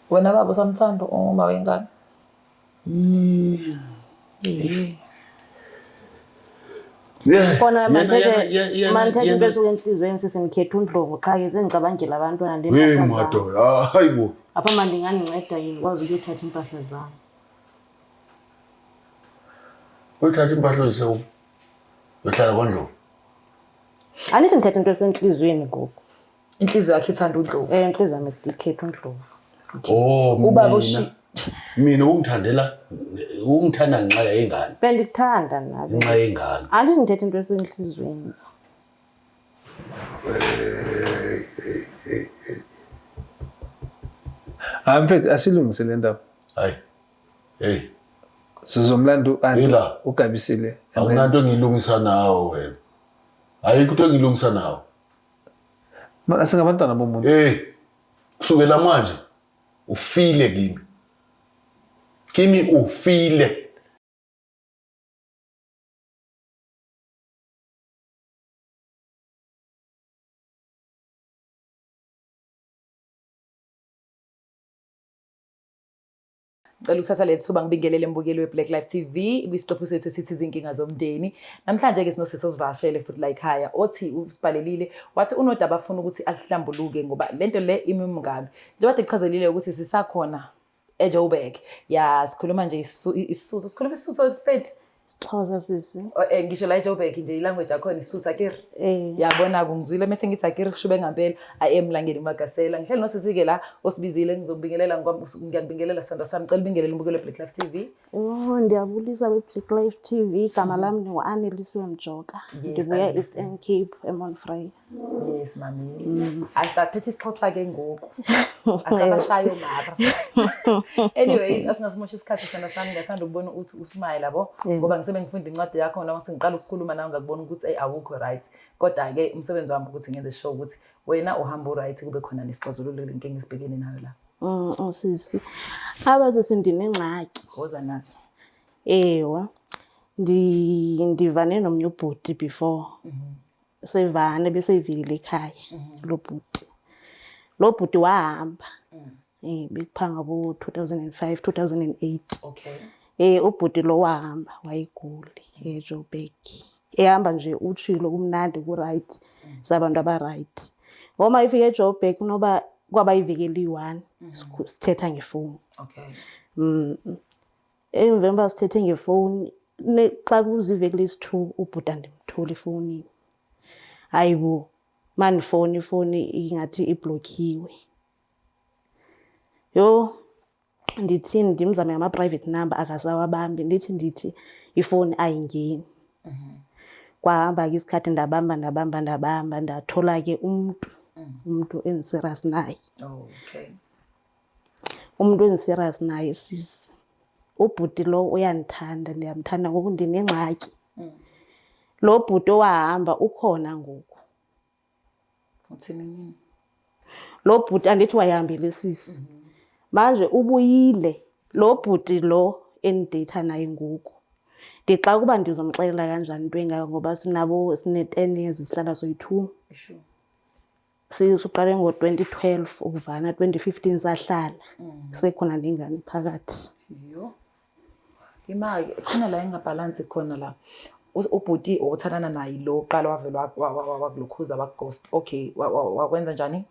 Wena baba usamthanda uma wengane? Yeah. Kona Yena- manthethe yena- yena- yena- manthethe into yena- esuka enhliziyweni sisi ngikhetha uNdlovu qha ke sengicabangela abantwana Hey nempahla zami. madoda, hayi bo. Apha manje ingandinceda yini ngikwazi ukuyothatha impahla zami. Uyithatha impahla oyise kubo. Uyohlala kwaNdlovu. Andithi ngithetha into esenhliziyweni ngoku. Inhliziyo yakhe ithanda uNdlovu. Eh inhliziyo yami ikhetha uNdlovu. Oh, Ubaba mina. Mina ungithandela ungithanda ngenxa yengane. Bendikuthanda nami. Ngenxa yengane. Andithi ngithetha into esenhliziyweni. Hayi mfethu asilungise le ndaba. Hayi. Hey, Sizomlanda u-anti Ila. uGabisile. And then- akunanto engiyilungisa nawe wena. Ayikho into engiyilungisa nawe. Ma- Singabantwana bomuntu. Hey, kusukela manje ufile kimi. Kimi ufile. Ngicela ukuthatha le thuba ngibingelele mbukeli we-Black Life TV kwisiqephu sethu esithi izinkinga zomndeni. Namhlanje-ke sinosisi osivakashele futhi la ekhaya othi usibhalelile wathi unodaba afuna ukuthi ahlambuluke ngoba lento le imumkabi. Njengoba kade kuchazelile ukuthi sisakhona eJoburg. Ya sikhuluma nje isiSuthu, sikhuluma isiSuthu or isiPedi? Sixhosa sisi. Oh, ngisho la eJoburg nje ilanguage yakhona isiSuthu akere. Eh. Yabona kungizwile mese ngithi akere kushube ngampela I am Langeni Magasela. Ngihleli nosisi-ke la osibizile ngizokubingelela ngiyakubingelela sithandwa sami. Ngicela ubingelele umbukeli we-Black Life TV. Oh, ndiyabulisa kwi-Black Life TV. Igama lam ndingu-Anelisiwe Mjoka. Yes, Ndibuya Anelisiwe. Eastern Cape eMount Frere. Yes mami. Asathetha isiXhosa ke ngoku. Asabashayo mara. Anyways, asingasimosha isikhathi sithandwa sami ngiyathanda ukubona ukuthi usmile yabo ngoba ngisebe ngifunda incwadi yakho noma sengiqala ukukhuluma nawe ngakubona ukuthi ey awukho right. Kodwa ke umsebenzi wami ukuthi ngenze sure ukuthi wena uhamba uright kube khona nesixazululo lenkinga esibhekene nayo la. Oh sisi. Aba sisi ndinengxaki. Woza naso. Ewa. Ndivane nomnye ubhuti before. Sevane beseyivelile ekhaya lo bhuti. Lo bhuti wahamba. Eh bekuphanga bo 2005 2008. Okay. Eh ubhuti lo wahamba wayeguli eJoburg. Ehamba nje utshilo kumnandi ku-right sabantu aba-right. Ngoma ifika eJoburg noba kwaba iveki eliyi-one sithetha ngefowuni. Okay. Emveni uba sithethe ngefowuni xa kuziveki lesi-two ubhuti andimtholi efowunini. Hayi bo, mandifowuni ifowuni ingathi iblokhiwe. Yho, ndithini ndimzame ngama-private number akasawabambi, ndithi ndithi ifowuni ayingeni. Kwahamba ke isikhathi ndabamba ndabamba ndabamba ndathola ke umntu, umntu endiserious naye. Okay. Umntu endiserious naye sisi. Ubhuti lo uyandithanda, ndiyamthanda ngoku ndinengxaki. Lo bhuti owahamba ukhona ngoku. Uthini yini? Lo bhuti andithi wayehambile sisi. Manje ubuyile lo bhuti lo endideyitha naye ngoku. Ndixa ukuba ndizomxelela kanjani into engaka ngoba sinabo sine-10 years sihlala soyi-two. Sure. Siqale ngo-2012 ukuvana, 2015 sahlala. Sekhona nengane phakathi. Yo. Imali khona la ingabhalansi khona la. Ubhuti othandana naye lo uqala wavela wakulokhuza wakughost. Okay, wakwenza njani?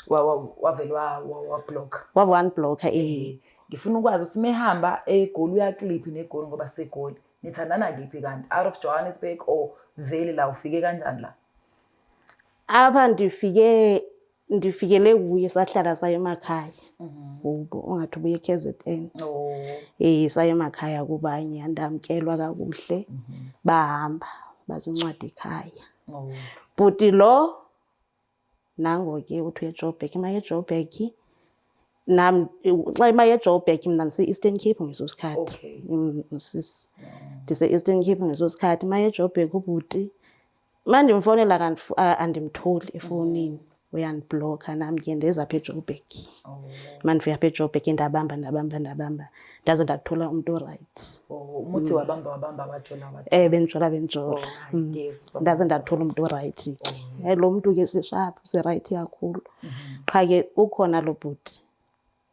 Wavela wablock. Wave wanibhlokha eh. Ngifuna ukwazi ukuthi mehamba eGoli uyakliphi neGoli ngoba siseGoli. Nithandana kephi kanti? Out of Johannesburg or vele la ufike kanjani la? Apha ndifikele kuye sahlala saya emakhaya. Kubo ungathi ubuye KZN. Oh. Saya emakhaya kubanye andamkelwa kakuhle. Bahamba bazincwadi ekhaya. Oh. Bhuti lo nango ke uthi uye Joburg, ima eJoburg nam xa ima eJoburg mna ndise-Eastern Cape ngeso sikhathi. Okay. Sisi. Ndise-Eastern Cape ngeso sikhathi, ima eJoburg ubhuti mandimfowunela andimtholi efowunini, uyandibhlokha nam ke ndeza apha eJoburg. Oh. Mandifika apha eJoburg ndabamba ndabamba ndabamba ndaze ndathola umntu orayithi. Oh, umuthi wabamba wabamba wajola wajola. Bendijola bendijola. Oh, hayi, yes. Ndaze ndathola umntu orayithi ke. Hayi lo mntu ke sishaphu sirayithi kakhulu. Qha ke ukhona lo bhuti.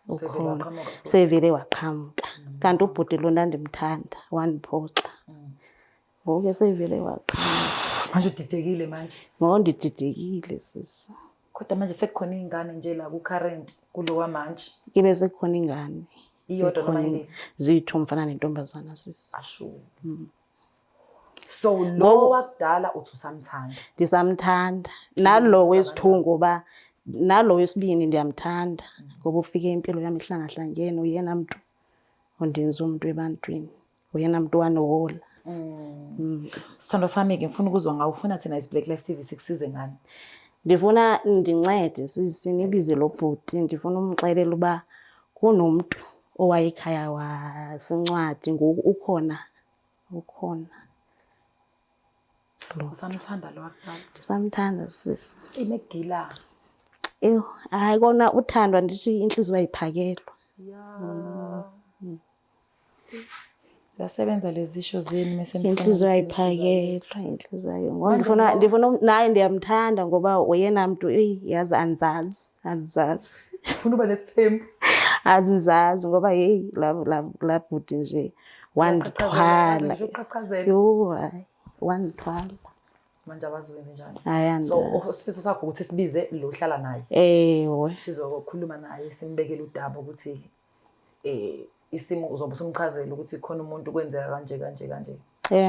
Usevele Ukhona. waqhamuka futhi. Sevele waqhamuka. Kanti ubhuti lo ndandimthanda wandiphoxa. Ngoku ke sevele waqhamuka. Manje udidekile manje. Ngoku ndididekile sisi. Kodwa manje sekukhona iy'ngane nje la ku-current kulowa manje. Kibe sekukhona ingane. Iyodwa noma Sekhona imbili? Ziyi-two umfana nentombazana sisi. Asho. So lo wakudala uthi usamthanda. Ndisamthanda. Nalo wesi-two ngoba nalo wesibini ndiyamthanda ngoba ufike impilo yam ihlangahlangene, uyena mntu ondenza umntu ebantwini, uyena mntu wanowola. Sithandwa sami-ke ngifuna ukuzwa ngawe, ufuna thina as Black Life TV sikusize ngani? Ndifuna ndincede sisi, nibize lo bhuti, ndifuna umxelela uba kunomntu owayekhaya wasincwadi ngoku ukhona, ukhona. Lo. Usamthanda lo wakudala? Ndisamthanda sisi. Imegila. Ewu, hayi kona uthandwa ndithi intliziyo ayiphakelwa. Ya. Ziyasebenza lezi zisho zenu mese nifuna Intliziyo ukuthi ayiphakelwa, intliziyo ayo. Ngoba ndifuna naye ndiyamthanda ngoba uyena mntu, eyi yazi andizazi, andizazi. Ufuna uba nesithembu. Andizazi ngoba yeyi la bhuti nje wandithwala. Ngisho uqhaqhazela. Yho, hayi, wandithwala. Manje awazi wenze njani. Hayi, So andizazi. isifiso sakho ukuthi sibize lo ohlala naye. Ewe. Sizokhuluma naye simbekele udaba ukuthi isimo uzobe usumchazela ukuthi khona umuntu kwenzeka kanje kanje kanje.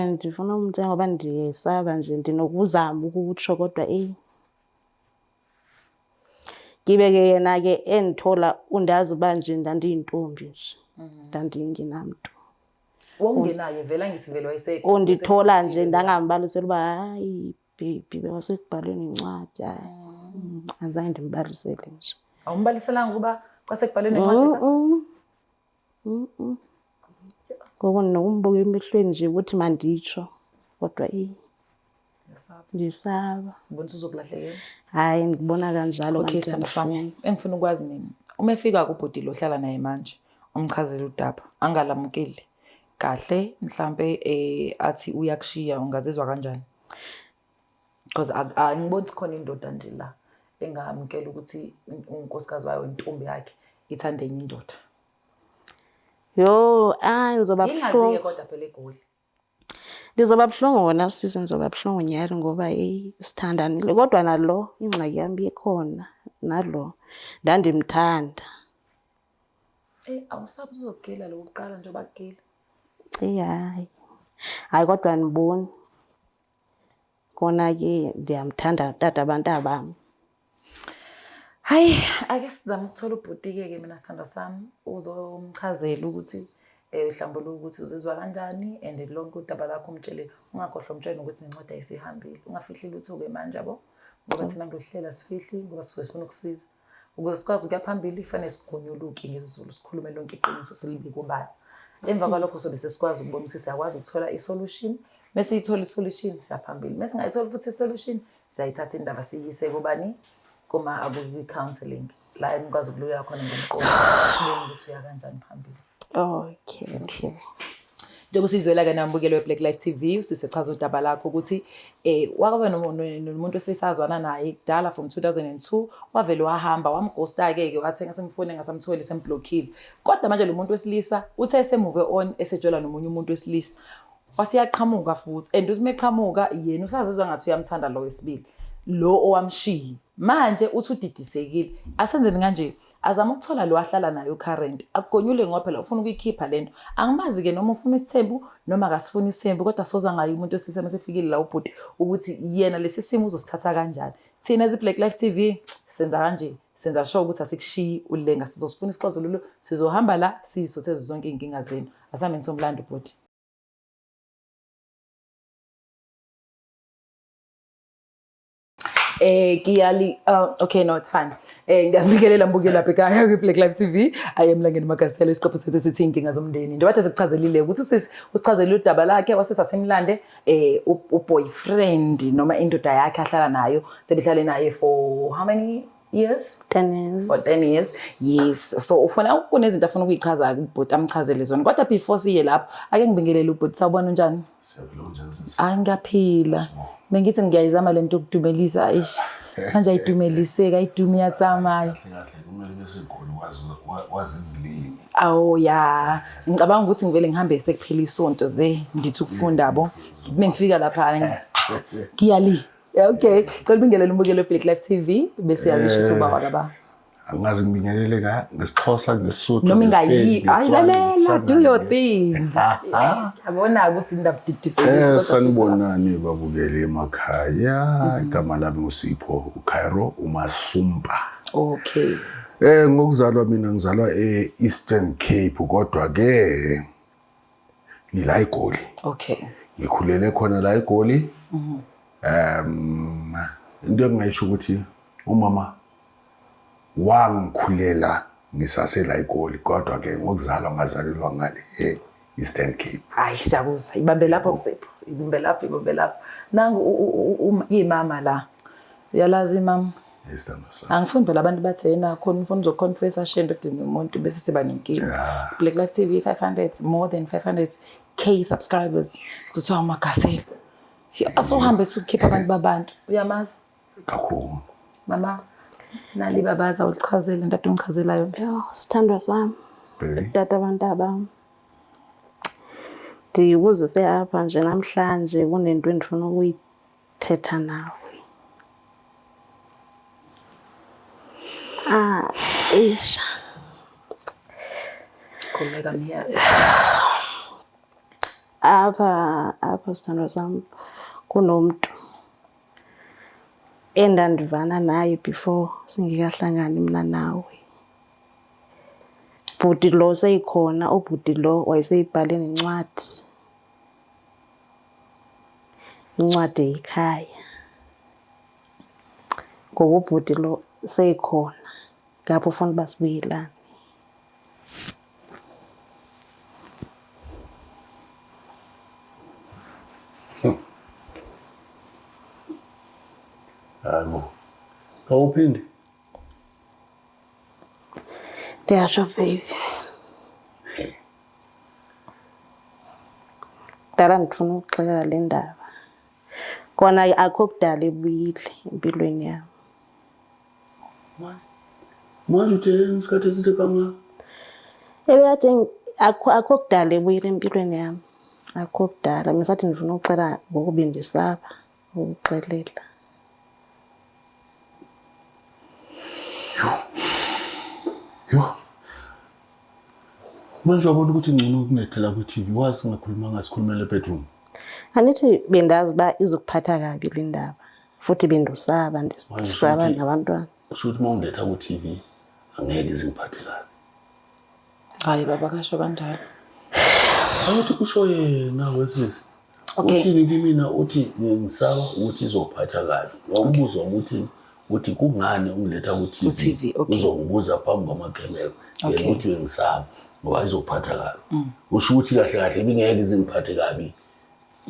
Ndifuna umntu ngoba ndiyesaba nje, ndinokuzama ukutsho kodwa eyi. Ngibe ke yena ke endithola undazi uba nje ndandiyintombi nje. Ndandingenamntu. Wawungenaye vele angithi vele wayese Undithola nje ndangambalisela uba hayi baby bewasekubhalweni incwadi, hayi. Azange ndimbalisele nje. Awumbaliselanga ukuba kwasekubhalweni incwadi ka? Ngoku ndinokumbuka emehlweni nje ukuthi manditsho kodwa eyi. Ndiyasaba. Ndisaba. Ubona ukuthi uzokulahlekela? Hayi, ndibona kanjalo Okay, kanti sithando sami. andifuni. Engifuna ukwazi mina, uma efika kubhuti lo ohlala naye manje, umchazele udaba, angalamukeli kahle, mhlampe athi uyakushiya, ungazizwa kanjani? Because angiboni ukuthi khona indoda nje la engamukela ukuthi unkosikazi wayo, intombi yakhe, ithande enye indoda. Yho, hayi, ngizoba Ingazi-ke buhlungu. kodwa phela eGoli. Ndizoba buhlungu wona sisi, ndizoba buhlungu nyhani ngoba eyi sithandanile. Kodwa nalo ingxaki yam ikhona, nalo ndandimthanda. Awusabi uzogila lo wokuqala njengoba kugila? Eyi, hayi. Hayi, kodwa andiboni. Kona ke ndiyamthanda tata abantabam. Hayi, ake sizame ukuthola ubhuti-ke ke mina sithandwa sami, uzomchazela ukuthi uhlambuluka ukuthi uzizwa kanjani and lonke udaba lakho umtshele, ungakhohlwa umtshele nokuthi nencwadi ayisihambile. Ungafihli lutho-ke manje yabo, ngoba thina kulohlela sifihli ngoba sisuke sifuna ukusiza. Ukuze sikwazi ukuya phambili kufanele sigonyuluke ngesiZulu, sikhulume lonke iqiniso silibeke obala. Emva kwalokho sobe sesikwazi ukubona ukuthi siyakwazi ukuthola i-solution. Mese siyithola i-solution siya phambili. Mese singayitholi futhi i-solution siyayithatha indaba siyise kobani? Kuma kwi-counselling la enikwazi ukulula khona ngomqondo, sibone ukuthi uya kanjani phambili. Okay, okay. Njengoba usizwela-ke nambukelo we-Black Life TV, usisechaza udaba lakho ukuthi waba nomuntu esisazwana naye kudala from 2002, wavele wahamba wamghosta-ke ke, wathi engasemfuni engasamtholi semblockile. Kodwa manje lo muntu wesilisa uthe esemove on esetshelwa nomunye umuntu wesilisa, wasiyaqhamuka futhi, and uthi meqhamuka yena usazizwa ngathi uyamthanda lo wesibili, lo owamshiya. Manje uthi udidisekile. Asenzeni kanje, azama ukuthola lo ahlala naye ucurrent, akugonyule ngoba phela ufuna ukuyikhipha lento. Angimazi-ke noma ufuna isithembu noma akasifuni isithembu, kodwa soza ngaye umuntu wesilisa uma sefikile la ubhuti ukuthi yena lesi simo uzosithatha kanjani. Thina as Black Life TV senza kanje, senza sure ukuthi asikushiyi ulenga, sizosifuna isixazululo, sizohamba la siyisothe zonke iy'nkinga zenu. Asihambeni somlando bhuti. Kiyali, okay, no, it's fine. Ngiyabingelela mbukeli lapha ekhaya kwi-Black Life TV. I am Langeni Magasela, isiqephu sethu sithi inkinga zomndeni. Njengoba kade sikuchazelile ukuthi usisi usichazelile udaba lakhe, wasisi asimlande u-boyfriend noma indoda yakhe ahlala nayo, sebehlale naye for how many years? 10 years. For 10 years. Yes. So ufuna kunezinto afuna ukuyichaza ubhuti amchazele zona. Kodwa before siye lapho, ake ngibingelele ubhuti, sawubona unjani? Siyaphila, unjani sisi? Hayi ngiyaphila. Sibonga. Bengithi ngiyayizama lento yokudumelisa, eish. Manje ayidumeliseki, ayidumi yatsamaya. Kahle kahle kumele ube seGoli wazi wazi izilimi. Awu ya, ngicabanga ukuthi ngivele ngihambe sekuphela isonto ze ngithi ukufunda yabo. Mengifika lapha ngiyali. Okay, cela ubingelele umbukelo weBlack Life TV bese uyalisho ukuthi ubaba kababa. Angazi ngibingelele ka ngesiXhosa ngesisuthu Noma ingayi, hayi lalela, do your thing. Yabona ukuthi indaba didiseke. Sanibonani babukeli emakhaya. Igama lami uSipho uCairo uMasumpa. Okay. Ngokuzalwa mina ngizalwa e-Eastern Cape kodwa ke ngila eGoli. Okay. Ngikhulele khona la eGoli. Into engingayisho ukuthi umama wangikhulela ngisasela eGoli kodwa ke ngokuzalwa ngazalelwa ngale e-Eastern Cape. Hayi siyakuzwa. Ibambe lapho Msipho. Ibambe lapho, ibambe lapho. Nangu imama la. Uyalazi imama? Isithando sami. Angifuni phela abantu bathe yena khona ufuna uzoconfess ashe endodeni yomuntu bese siba nenkinga. Black Life TV 500 more than 500K subscribers. Kuthiwa uMagasela. Asuhambe sukhipha abantu babantu. Uyamazi? Kakhulu. Mama nali babaza ulichazele into ungichazela yona. Yho, sithandwa sami. Baby. Tata abantabam. Ndikuzise apha nje namhlanje kunento endifuna ukuyithetha nawe. Ah, isha. Khululeka mhiya. Apha apha sithandwa sami kunomntu endandivana naye before singekahlangani mna nawe. Bhuti lo seyikhona, ubhuti lo wayeseyibhale nencwadi. Incwadi yekhaya. Ngoku ubhuti lo seyikhona ngapha ufuna uba sibuyelane. Hayibo. Awuphindi? Ndiyatsho baby. Kudala ndifuna ukuxelela le ndaba. Kona akho kudala ebuyile empilweni yam. Manje utheleni isikhathi eside kangaka? Ebekade akho kudala ebuyile empilweni yam. Akho kudala. Ngisathi ndifuna ukuxela ngoku bendisaba ukuxelela. Yho. Manje wabona ukuthi ngcono ukunethela kwi-TV wazi singakhuluma ngasikhulumela ebedroom. Andithi bendazi uba izokuphatha kabi le ndaba. Futhi bendisaba, ndisaba nabantwana. Kusho ukuthi uma ungiletha ku-TV angeke izingiphathe kabi. Hayi baba kasho kanjalo. Angithi kusho yena wesisi. Okay. Uthini kimina uthi ngisaba ukuthi izophatha kabi. Wakubuza ukuthi uthi kungani ungiletha ku-TV? Ku-TV, okay. Uzongibuza phambi kwamakhamera. Okay. Yena uthi bengisaba ngoba izophatha kabi. Usho ukuthi kahle kahle ibingeke izingiphathe kabi.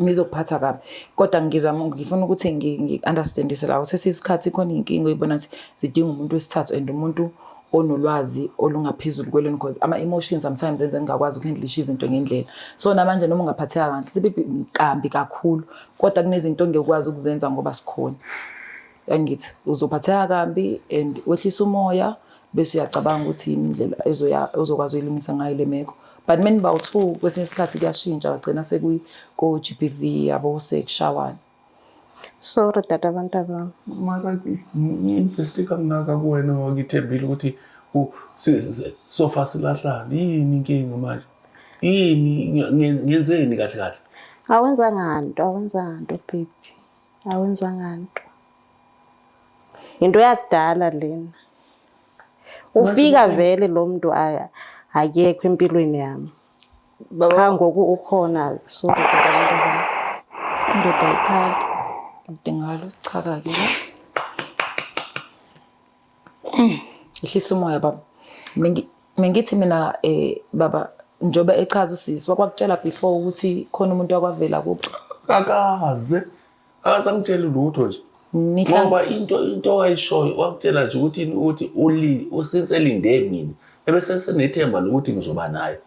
Ngizokuphatha kabi. Kodwa ngizama ngifuna ukuthi ngi-understandise la ukuthi isikhathi khona inkinga oyibona ukuthi zidinga umuntu wesithathu and umuntu onolwazi olungaphezulu kweleni because ama-emotions sometimes enze ngingakwazi ukuhandlisha izinto ngendlela. So namanje noma ungaphatheka kahle sibe kambi kakhulu kodwa kunezinto ongekwazi ukuzenza ngoba sikhona. Angithi uzophatheka kambi and wehlisa umoya bese uyacabanga ukuthi yini indlela ezoya ozokwazi uyilungisa ngayo le meko. But meniba u-two kwesinye isikhathi kuyashintsha bagcina sekuyi ko GBV yabo sekushawana. Sorry tata abantabam. Mara ngi-investe kangaka kuwena ngoba ngithembile ukuthi sofa silahlane. Yini inkinga manje? Yini ngenzeni kahle kahle? Awenzanga nto, awenzanga nto baby. Awenzanga nto. Yinto yakudala lena. Ufika vele lo muntu akekho empilweni yami. Qha ngoku ukhona sorry tata abantabam. Indoda ayikhali. Ngidingakala usichaka-ke la. Ehlisa umoya baba. Mengithi mina baba njengoba echaza usisi wakwakutshela before ukuthi khona umuntu wakwavela kubo. Akaze. Akasangitsheli lutho nje. Ngoba into ayishoyo wakutshela nje ukuthi ukuthi uli usinselinde mina. Ebese senethemba lokuthi ngizoba naye.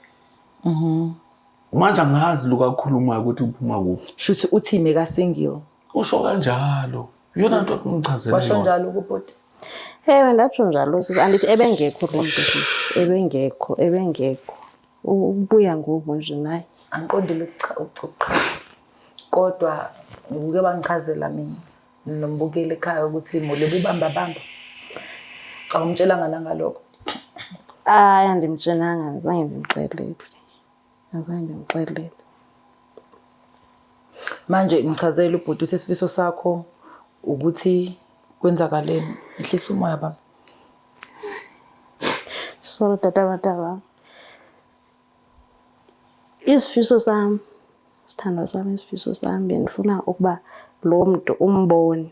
Manje angazi lukakhuluma ukuthi uphuma kuphi. Shuthi uthi meka single. Usho kanjalo. Iyona nto ngichazele Washo yona. njalo kubhuti. Ewe, ndatsho njalo sisi. Andithi ebengekho lo mntu sisi, ebengekho, ebengekho. Ubuya ngoku nje naye. Angiqondile ukucha. Kodwa ngike bangichazela mina nombukeli ekhaya ukuthi molebe ubamba bamba. Awumtshelanga nangalokho. Hayi, andimtshelanga, andizange ndimxelele. Azange ndimxelele. Manje ngichazele ubhuti uthi isifiso sakho ukuthi kwenzakaleni. Ehlisa umoya baba. Sorry tata bataba. Isifiso sami, sithandwa sami, isifiso sami bendifuna ukuba lo mntu umbone.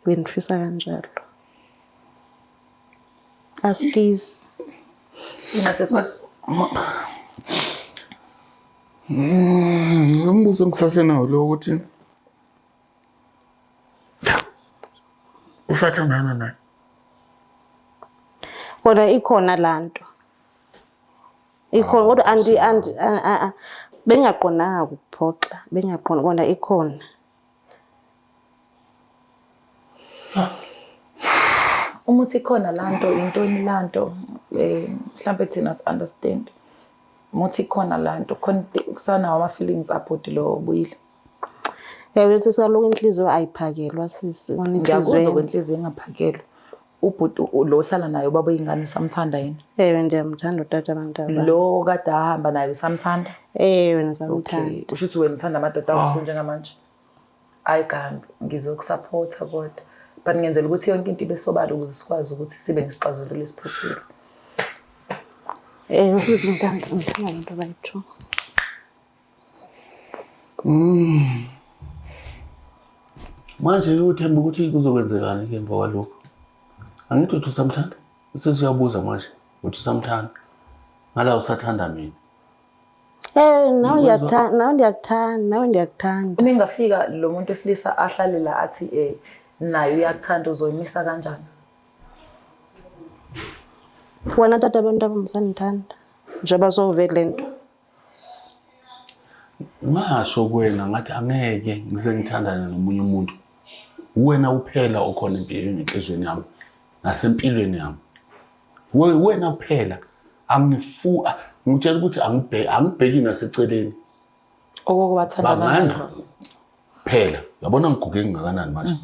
Bendifisa kanjalo. Askies. Ingase Umbuzo engisasenawo lo ukuthi usathandana naye. Kodwa ikhona laa nto. Ikhona kodwa andi andi bengingaqondanga ukuphoxa, bengingaqonda kodwa ikhona. Uma uthi ikhona laa nto intoni laa nto mhlampe thina si-understand. Uma uthi ikhona laa nto khona kusanawo ama-feelings abhuti lo obuyile. Ewe sisi, kaloku intliziyo ayiphakelwa sisi. Kona Ngiyakuzwa entliziyweni. kwenhliziyo engaphakelwa. Ubhuti lo ohlala naye ubaba oyingane usamthanda yini? Ewe, ndiyamthanda utata abantwana. Lo kade ahamba naye usamthanda? Ewe, ndisamthanda. Okay. Usho ukuthi wena uthanda amadoda awusu njengamanje? Hayi kambi, ngizokusaphotha kodwa. But ngenzela ukuthi yonke into ibe sobala ukuze sikwazi ukuthi sibe nesixazululo esiphusile. Ewe sisi, ngithanda ngithanda abantu abayi-two. Manje uthemba ukuthi kuzokwenzekani ke emva kwalokho? Angithi uthi usamthanda? Sesiyabuza manje, uthi usamthanda. Ngala usathanda mina. Nawe ndiyakuthanda, nawe ndiyakuthanda, nawe ndiyakuthanda. Uma engafika lo muntu wesilisa ahlale la athi naye uyakuthanda, uzoyimisa kanjani? Wena tata abantu abamsandithanda njengoba sowuve le nto. Ngasho kuwena ngathi angeke ngize ngithandane nomunye umuntu. Wena kuphela okhona empilweni enhliziyweni yami nasempilweni yami. Wena kuphela angifu ngitshela ukuthi angibheki naseceleni. Okokubathanda Bangani phela yabona ngiguge ngingakanani manje.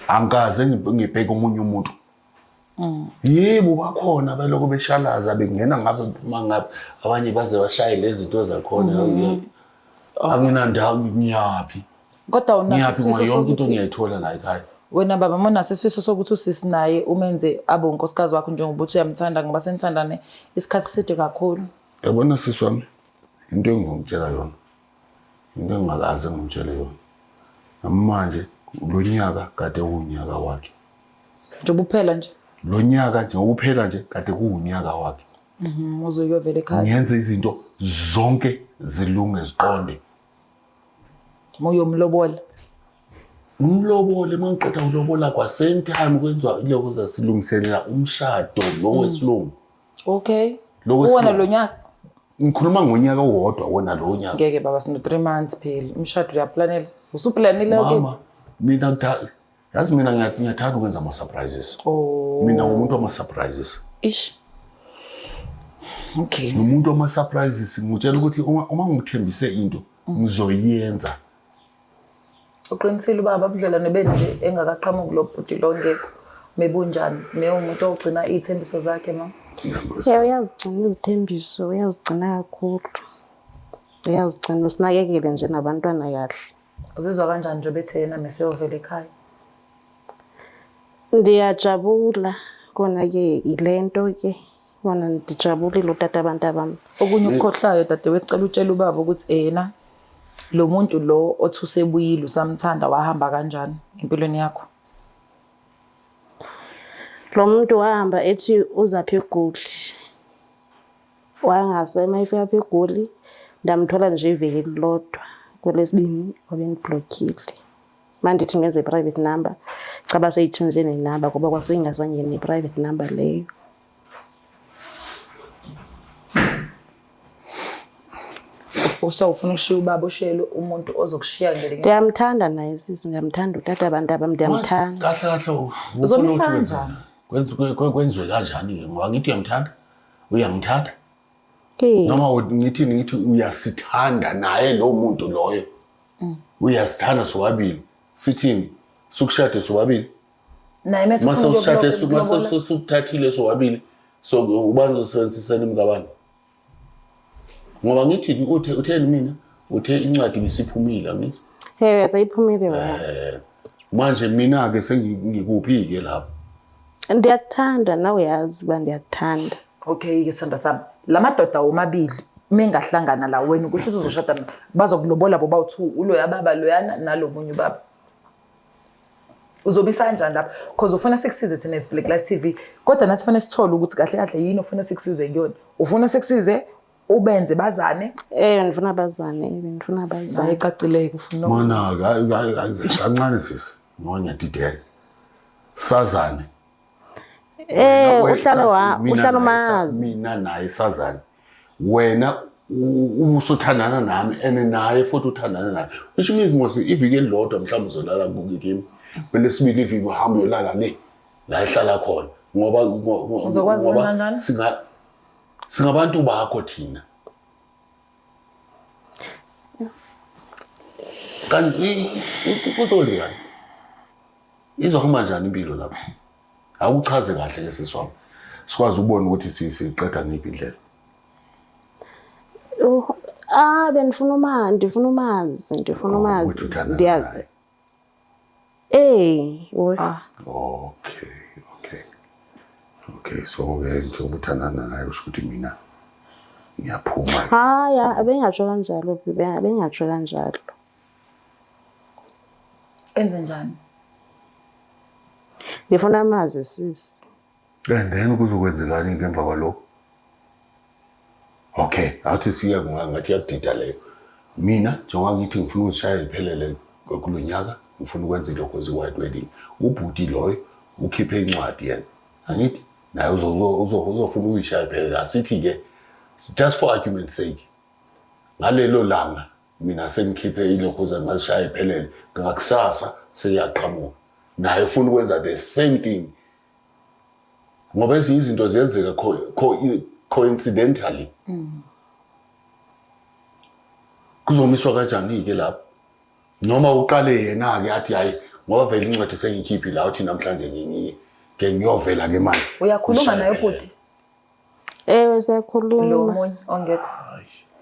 Angikaze ngibheke omunye umuntu. Yebo bakhona baloko beshalaza bengena ngabe bephuma ngabe abanye baze bashaye lezi zinto zakhona. Anginandawo ngiyaphi. Kodwa unaso Ngiyaphi ngoba isifiso yonke into sokuthi ngiyayithola la ekhaya. wena baba uma unaso isifiso sokuthi usisi naye umenze abe unkosikazi wakho njengoba uthi uyamthanda ngoba senithandane isikhathi eside kakhulu. Yabona sisi wami, into engizomtshela yona, into engingakaze ngimtshele yona. Namanje lo nyaka kade kuwunyaka wakhe. Njengoba uphela nje. Lo nyaka njengoba uphela nje kade kuwunyaka wakhe. Uzoyovela ekhaya. Ngenze izinto zonke zilunge ziqonde. Uyomlobola. Umlobole uma ngiqeda ulobola kwa same time kwenziwa iloko zasilungiselela umshado lo wesilungu. Okay. Lo Uwona wesilungu. lo nyaka. Ngikhuluma ngonyaka owodwa wona lo nyaka. Ngeke baba sino 3 months phela. Umshado uyaplanela. Usuplanile ke. Mama, mina yazi mina ngiyathanda ukwenza ama surprises. Oh. Mina ngumuntu wama surprises. Ish. Okay. Ngumuntu wama surprises, ngitshela ukuthi uma ngikuthembise into ngizoyenza. Uqinisile ubaba ubudlelwane benu nje engakaqhamuki lo bhuti lo ngekho. Mebunjani? Me umuntu ogcina izithembiso zakhe mama. Ewe, uyazigcina izithembiso, uyazigcina kakhulu. Uyazigcina, usinakekele nje nabantwana kahle. Uzizwa kanjani nje bethe yena meseyovela ekhaya? Ndiyajabula kona ke yile nto ke. Kona ndijabulile utata abantu abami. Okunye ukukhohlayo dadewethu, sicela utshele ubaba ukuthi yena lo muntu lo othi usebuyile usamthanda wahamba kanjani empilweni yakho? Lo muntu wahamba ethi uzaphi eGoli. Wangase uma efika apha eGoli ndamthola nje iveki elilodwa kwelesibini wabe ndiblockile. Mandithi ngenze i-private number, caba seyitshintshe nenamba ngoba kwaseyingazange ne-private number leyo. So ufuna ukushiya ubaba ushiyele umuntu ozokushiya ngelinye. Ndiyamthanda naye sisi, ndiyamthanda utata abantu abam, ndiyamthanda. Kahle kahle ufuna Uzomisa ukuthi kanjani? kwenziwe kanjani-ke ngoba ngithi uyamthanda, uyangithanda. Hey. Noma ngithini ngithi uyasithanda naye lo muntu loyo. Uyasithanda sobabili. Sithini? Sukushade sobabili. Naye methi Mase ufuna usishade ukuyokulobola. mase sukuthathile sobabili. So ubani uzosebenzisana imkabani? Ngoba ngithi uthe utheni mina? Uthe incwadi ibisiphumile angithi. Hey, seyiphumile wena. Manje mina ke sengikuphi ke lapho? Ndiyakuthanda nawe uyazi uba ndiyakuthanda. Okay ke sithanda sami. La madoda womabili mengahlangana la wena kusho ukuthi uzoshada bazokulobola boba u2 uloya baba loyana nalomunye ubaba. Uzobisa kanjani lapho? Because ufuna sikusize thina as Black Life TV. Kodwa nathi fanele sithole ukuthi kahle kahle yini ofuna sikusize kuyona. Ufuna sikusize ubenze bazane. Ndifuna bazane, ndifuna bazane. Hayi icacile ufuna. Mana kancane sisi. Ngoba ngiyadideka. Sazane. Uhlala wa, uhlala umazi. Mina naye sazane. Wena ubusuthandana nami and naye futhi uthandana naye. Which means mos iviki elilodwa mhlawumbe uzolala kimi. Kwelesibili iviki uhamba uyolala le la ehlala khona ngoba Uzokwazi ngoba kanjani? singabantu bakho thina. Kanti kuzokwenzekani? Izohamba njani impilo lapho? Awuchaze kahle ke sisi wami. Sikwazi ukubona ukuthi siqeda ngiphi indlela. Bendifuna uma, ndifuna umazi, ndifuna umazi. Ukuthi uthandana naye. Okay, okay. Okay, so ke njengoba uthandana naye usho ukuthi mina ngiyaphuma. Hayi, abengatsho kanjalo, abengatsho kanjalo. Enze njani? Ngifuna amazi sisi. And then kuzokwenzekani ke emva kwalokho? Okay, athi siya ngathi iyakudida leyo. Mina njengoba ngithi ngifuna ukuzishaya ngiphelele kulo nyaka, ngifuna ukwenza ilokho ezi-white wedding. Ubhuti loyo ukhiphe incwadi yena. Angithi naye uzofuna ukuyishaya iphelele. Asithi ke just for argument's sake. Ngalelo langa mina sengikhiphe ilokho ngazishaya iphelele. Ngakusasa seyaqhamuka. Naye ufuna ukwenza the same thing. Ngoba ezinye izinto ziyenzeka coincidentally. Kuzomiswa kanjani ke lapho? Noma uqale yena ke athi hayi ngoba vele incwadi sengikhiphi la uthi namhlanje ngiye ke ngiyovela ke manje. Uyakhuluma naye ubhuti? Ewe siyakhuluma. Lo munye ongekho.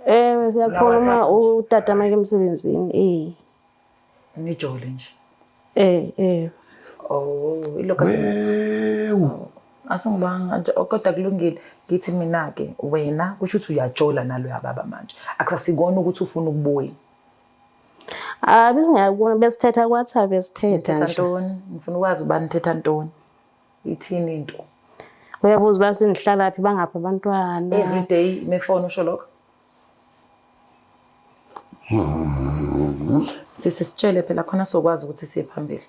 Ewe siyakhuluma utata make emsebenzini. Nijole nje. Oh, ilokho. Asingibanga nje kodwa kulungile. Ngithi mina ke wena kusho ukuthi uyajola naloya baba manje. Akusasikona ukuthi ufuna ukubuya. Besingakubona besithetha kwathi besithetha Nithetha nje. ntoni? Ngifuna ukwazi uba nithetha ntoni. Ithini into? Uyabuza uba sendihlala phi bangaphi abantwana. Every day mefona usho lokho. Sisi sitshele phela khona sokwazi ukuthi siye phambili.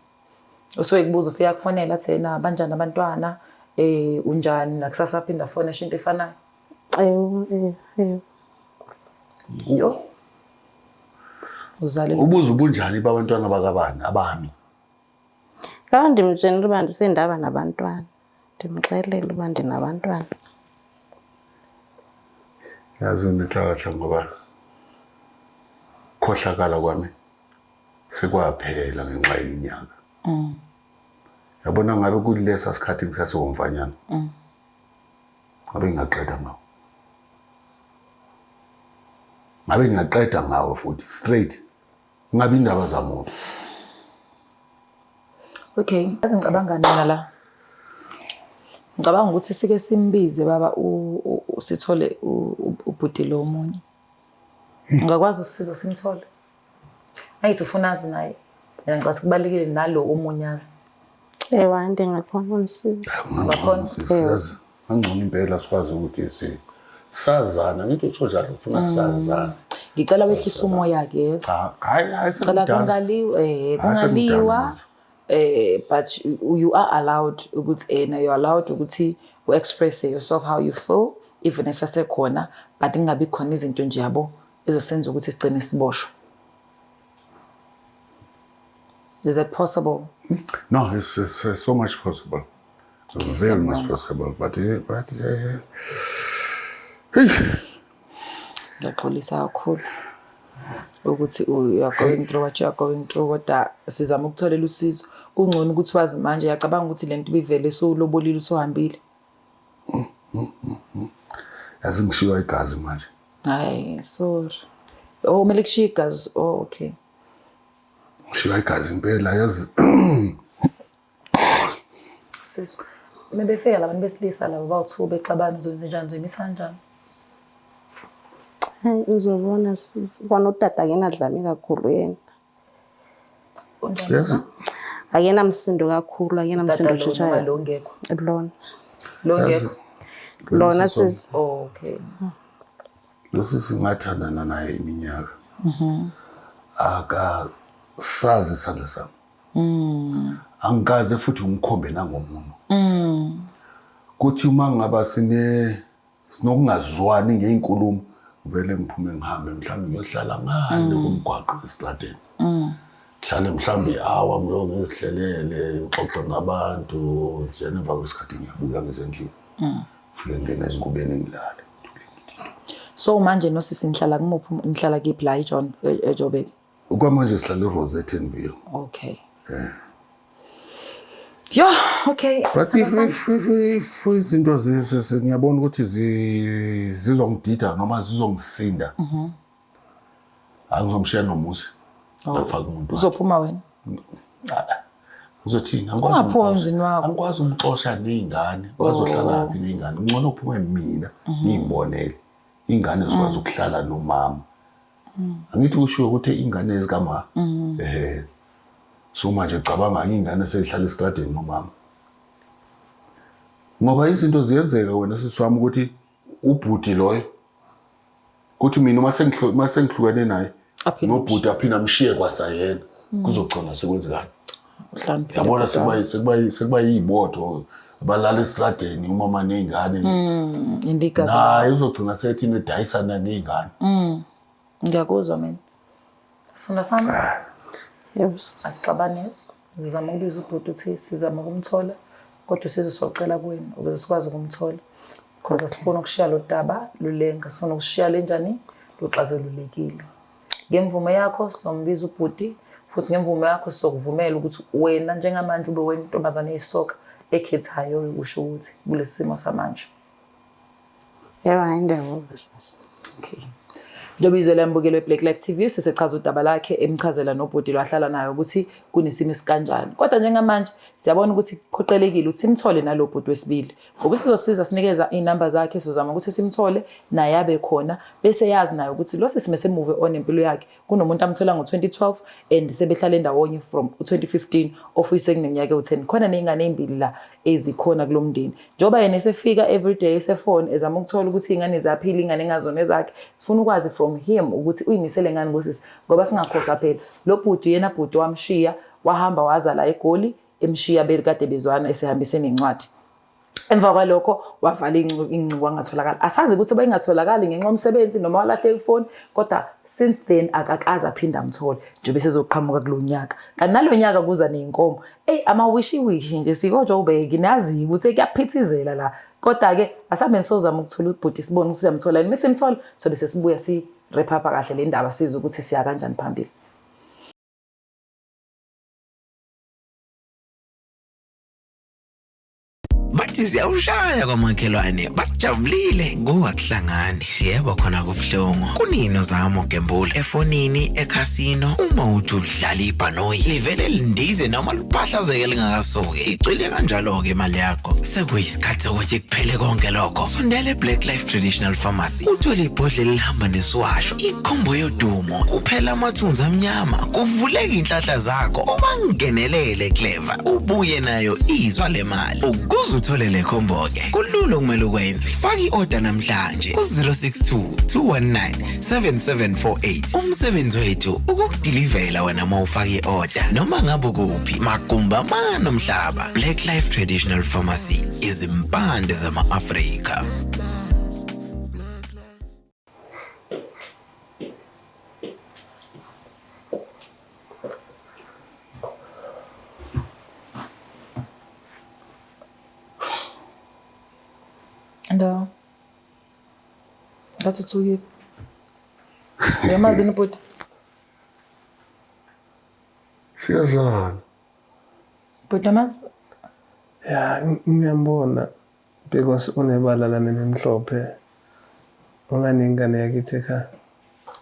Usuke kubuza ufika kufonela athi yena banjani abantwana unjani nakusasa aphinda afone esho into efanayo. Ewe. Yo. Uzalele. Ubuza ubunjani babantwana bakabani abami? Xa ndimtshenile uba ndisendaba nabantwana. Ndimxelele uba ndinabantwana. Yazi unenhlanhla ngoba khohlakala kwami sekwaphela ngenxa yeminyaka. Yabona ngabe kulesa sikhathi ngisasewumfanyana. Ngabe ngingaqeda ngawo. Ngabe ngingaqeda ngawo futhi straight. Ngabe indaba zamuntu. Okay, yazi ngicabanga nina la. Ngicabanga ukuthi sike simbize baba sithole ubhuti lo omunye. Ungakwazi usisiza simthole? Ayithi ufuna azi naye. Mina ngicabanga kubalekile nalo omunye azi. Ewe, ndingakhona unisiza. Ungakhona? Siyazi. Angcono impela sikwazi ukuthi sazana. Ngithi usho njalo ufuna sazana. Ngicela wehlise umoya ke yezwa. Cha, hayi hayi Ngicela sekudala. kungaliwa Hayi, sekudala kungaliwa manje. But you are allowed ukuthi na you are allowed ukuthi u express yourself how you feel even if esekhona, but ingabi khona izinto nje yabo ezosenza ukuthi sigcine siboshwe. Is that possible? No, it's so much possible. Very much possible. But hey, Ngiyaxolisa kakhulu ukuthi you are going through what you are going through, kodwa sizama ukutholela usizo. Kungcono ukuthi wazi manje. Yacabanga ukuthi lento ibivele sowulobolile, usuhambile. Yazi ngishiywa igazi manje. Hayi, sorry. Oh, kumele kushiye igazi. Oh, okay. Ngishiywa igazi impela, yazi. Sis, mebefika labantu besilisa labo bawu-two bexabana, uzoyenza njani? Uzoyimisa kanjani? Hayi, uzobona sisi. Kwanotata akenadlame kakhulu yena. Unjani? Yazi Akenamsindo kakhulu, akenamsindo Tata lo noma otshintshayo. lo ngekho? Lona. Lo Yazi ngekho. Lona sisi. Oh, okay. Lo sisi ngathandana naye iminyaka. Akasazi isandla sami. Angikaze futhi ngikhombe nangomuno. Kuthi uma ngaba sinokungazwani ngey'nkulumo, vele ngiphume ngihambe, mhlawumbe ngiyohlala ngale komgwaqo esitradeni. Ngihlale mhlawumbe i-hour, ngilo ngizihlelele, ngixoxe nabantu nje, emva kwesikhathi ngiyabuya ngize endlini. Fike ngingene ezingubeni ngilale. So manje nosisi nihlala kumuphi, nihlala kiphi la eJohn, eJoburg? Kwamanje sihlala eRosettenville. Okay. Yo, okay. But if izinto ngiyabona ukuthi zizongidida noma zizongisinda. Angizomshiya nomuzi. Ngafaka umuntu wakhe. Uzophuma wena. Uzothini? Ungaphumi emzini wakho. Angikwazi umxosha ney'ngane. Bazohlala phi ney'ngane? Ngcono kuphume mina ngiy'bonele. Iy'ngane zikwazi ukuhlala nomama. Angithi kushiwo ukuthi iy'ngane ezikama. Ehhe. So manje cabanga iy'ngane seyihlala esitradeni nomama. Ngoba izinto ziyenzeka wena sisi wami, ukuthi ubhuti loyo kuthi mina uma sengihlukene naye Aphinde nobhuti aphinde amshiye kwasayena, kuzogcina sekwenzekani? Uhloniphile Yabona, bhuti wami. sekuba yiy'botho balala esitradeni umama ney'ngane. And igazi. Naye uzogcina sethini, edayisana ney'ngane. Ngiyakuzwa mina. Sona sami. Yebo sisi. Asixabanezo. Ngizama ukubiza ubhuti uthi sizama ukumthola, kodwa usizo socela kuwena ukuze sikwazi ukumthola. Because asifuni ukushiya lo daba lulenga, sifuna ukushiya lenjani luxazululekile. Ngemvume yakho sizombiza ubhuti, futhi ngemvume yakho sizokuvumela ukuthi wena njengamanje ube wena intombazane eyisoka ekhethayo, usho ukuthi kulesi simo samanje. Yebo, hayi, ngiyabonga sisi. Okay. Njengoba izwe lambukelo we-Black Life TV sisechaza udaba lakhe, emchazela nobhuti lo ahlala nayo ukuthi kunesimo esikanjani. Kodwa njengamanje siyabona ukuthi kuphoqelekile ukuthi simthole nalo bhuti wesibili. Ngoba usizosiza sinikeza iy'namba zakhe, sizama ukuthi simthole naye abe khona bese yazi naye ukuthi lo sisi mese-move on empilo yakhe. Kunomuntu amthola ngo-2012 and sebehlala ndawonye from u-2015, of which sekuneminyaka ewu-10. Khona ney'ngane ey'mbili la ezikhona kulo mndeni. Njengoba yena esefika everyday esefoni ezama ukuthola ukuthi iy'ngane ziyaphila, iy'ngane engazona ezakhe. Sifuna ukwazi from him ukuthi uyimisele ngani ngosisi, ngoba singakhohlwa phela lo bhuti, yena bhuti wamshiya wahamba waza la eGoli, emshiya bekade bezwana, esehambise nencwadi. Emva kwalokho wavala ingcingo, wangatholakala. Asazi ukuthi bengatholakali ngenxa yomsebenzi noma walahleka ifoni, kodwa since then akakaze aphinde amthole njengoba esezoqhamuka kulo nyaka. Kanti nalo nyaka kuza ney'nkomo. Eyi, amawishiwishi nje sikoJoburg, nazi ukuthi kuyaphithizela la. Kodwa-ke asambe sozama ukuthola ubhuti, sibone ukuthi siyamthola yini. Uma simthola sobe sesibuya si-wrap up kahle le ndaba, sizwe ukuthi siya kanjani phambili. Bathi ziyawushaya kwamakhelwane, bajabulile kuwakuhlangani. Yebo, khona kubuhlungu. Kunini uzama ukugembula efonini, ekhasino, uma uthi udlala ibhanoyi livele lindize noma liphahlazeke lingakasuki, icwile kanjalo-ke imali yakho. Sekuyisikhathi sokuthi kuphele konke lokho. Sondela e-Black Life Traditional Pharmacy uthole ibhodlela elihamba nesiwasho, ikhombo yodumo, kuphela amathunzi amnyama, kuvuleka iy'nhlanhla zakho. Ubangenelele clever, ubuye nayo izwa le mali. Ukuze uthole le khombo-ke, kulula okumele ukwenze. Faka i-oda namhlanje ku-062 219 7748. Umsebenzi wethu ukukudilivela wena uma ufaka i-oda noma ngabe ukuphi, magumbi amane omhlaba. Black Life Traditional Pharmacy, izimpande zama-Afrika. Ndawo. Ngathi uthukile. Uyamazi yini ubhuti? Siyazana. Bhuti uyamazi? Ya, ngiyambona because unebala lami elimhlophe. Unganengane yakithi ekhaya.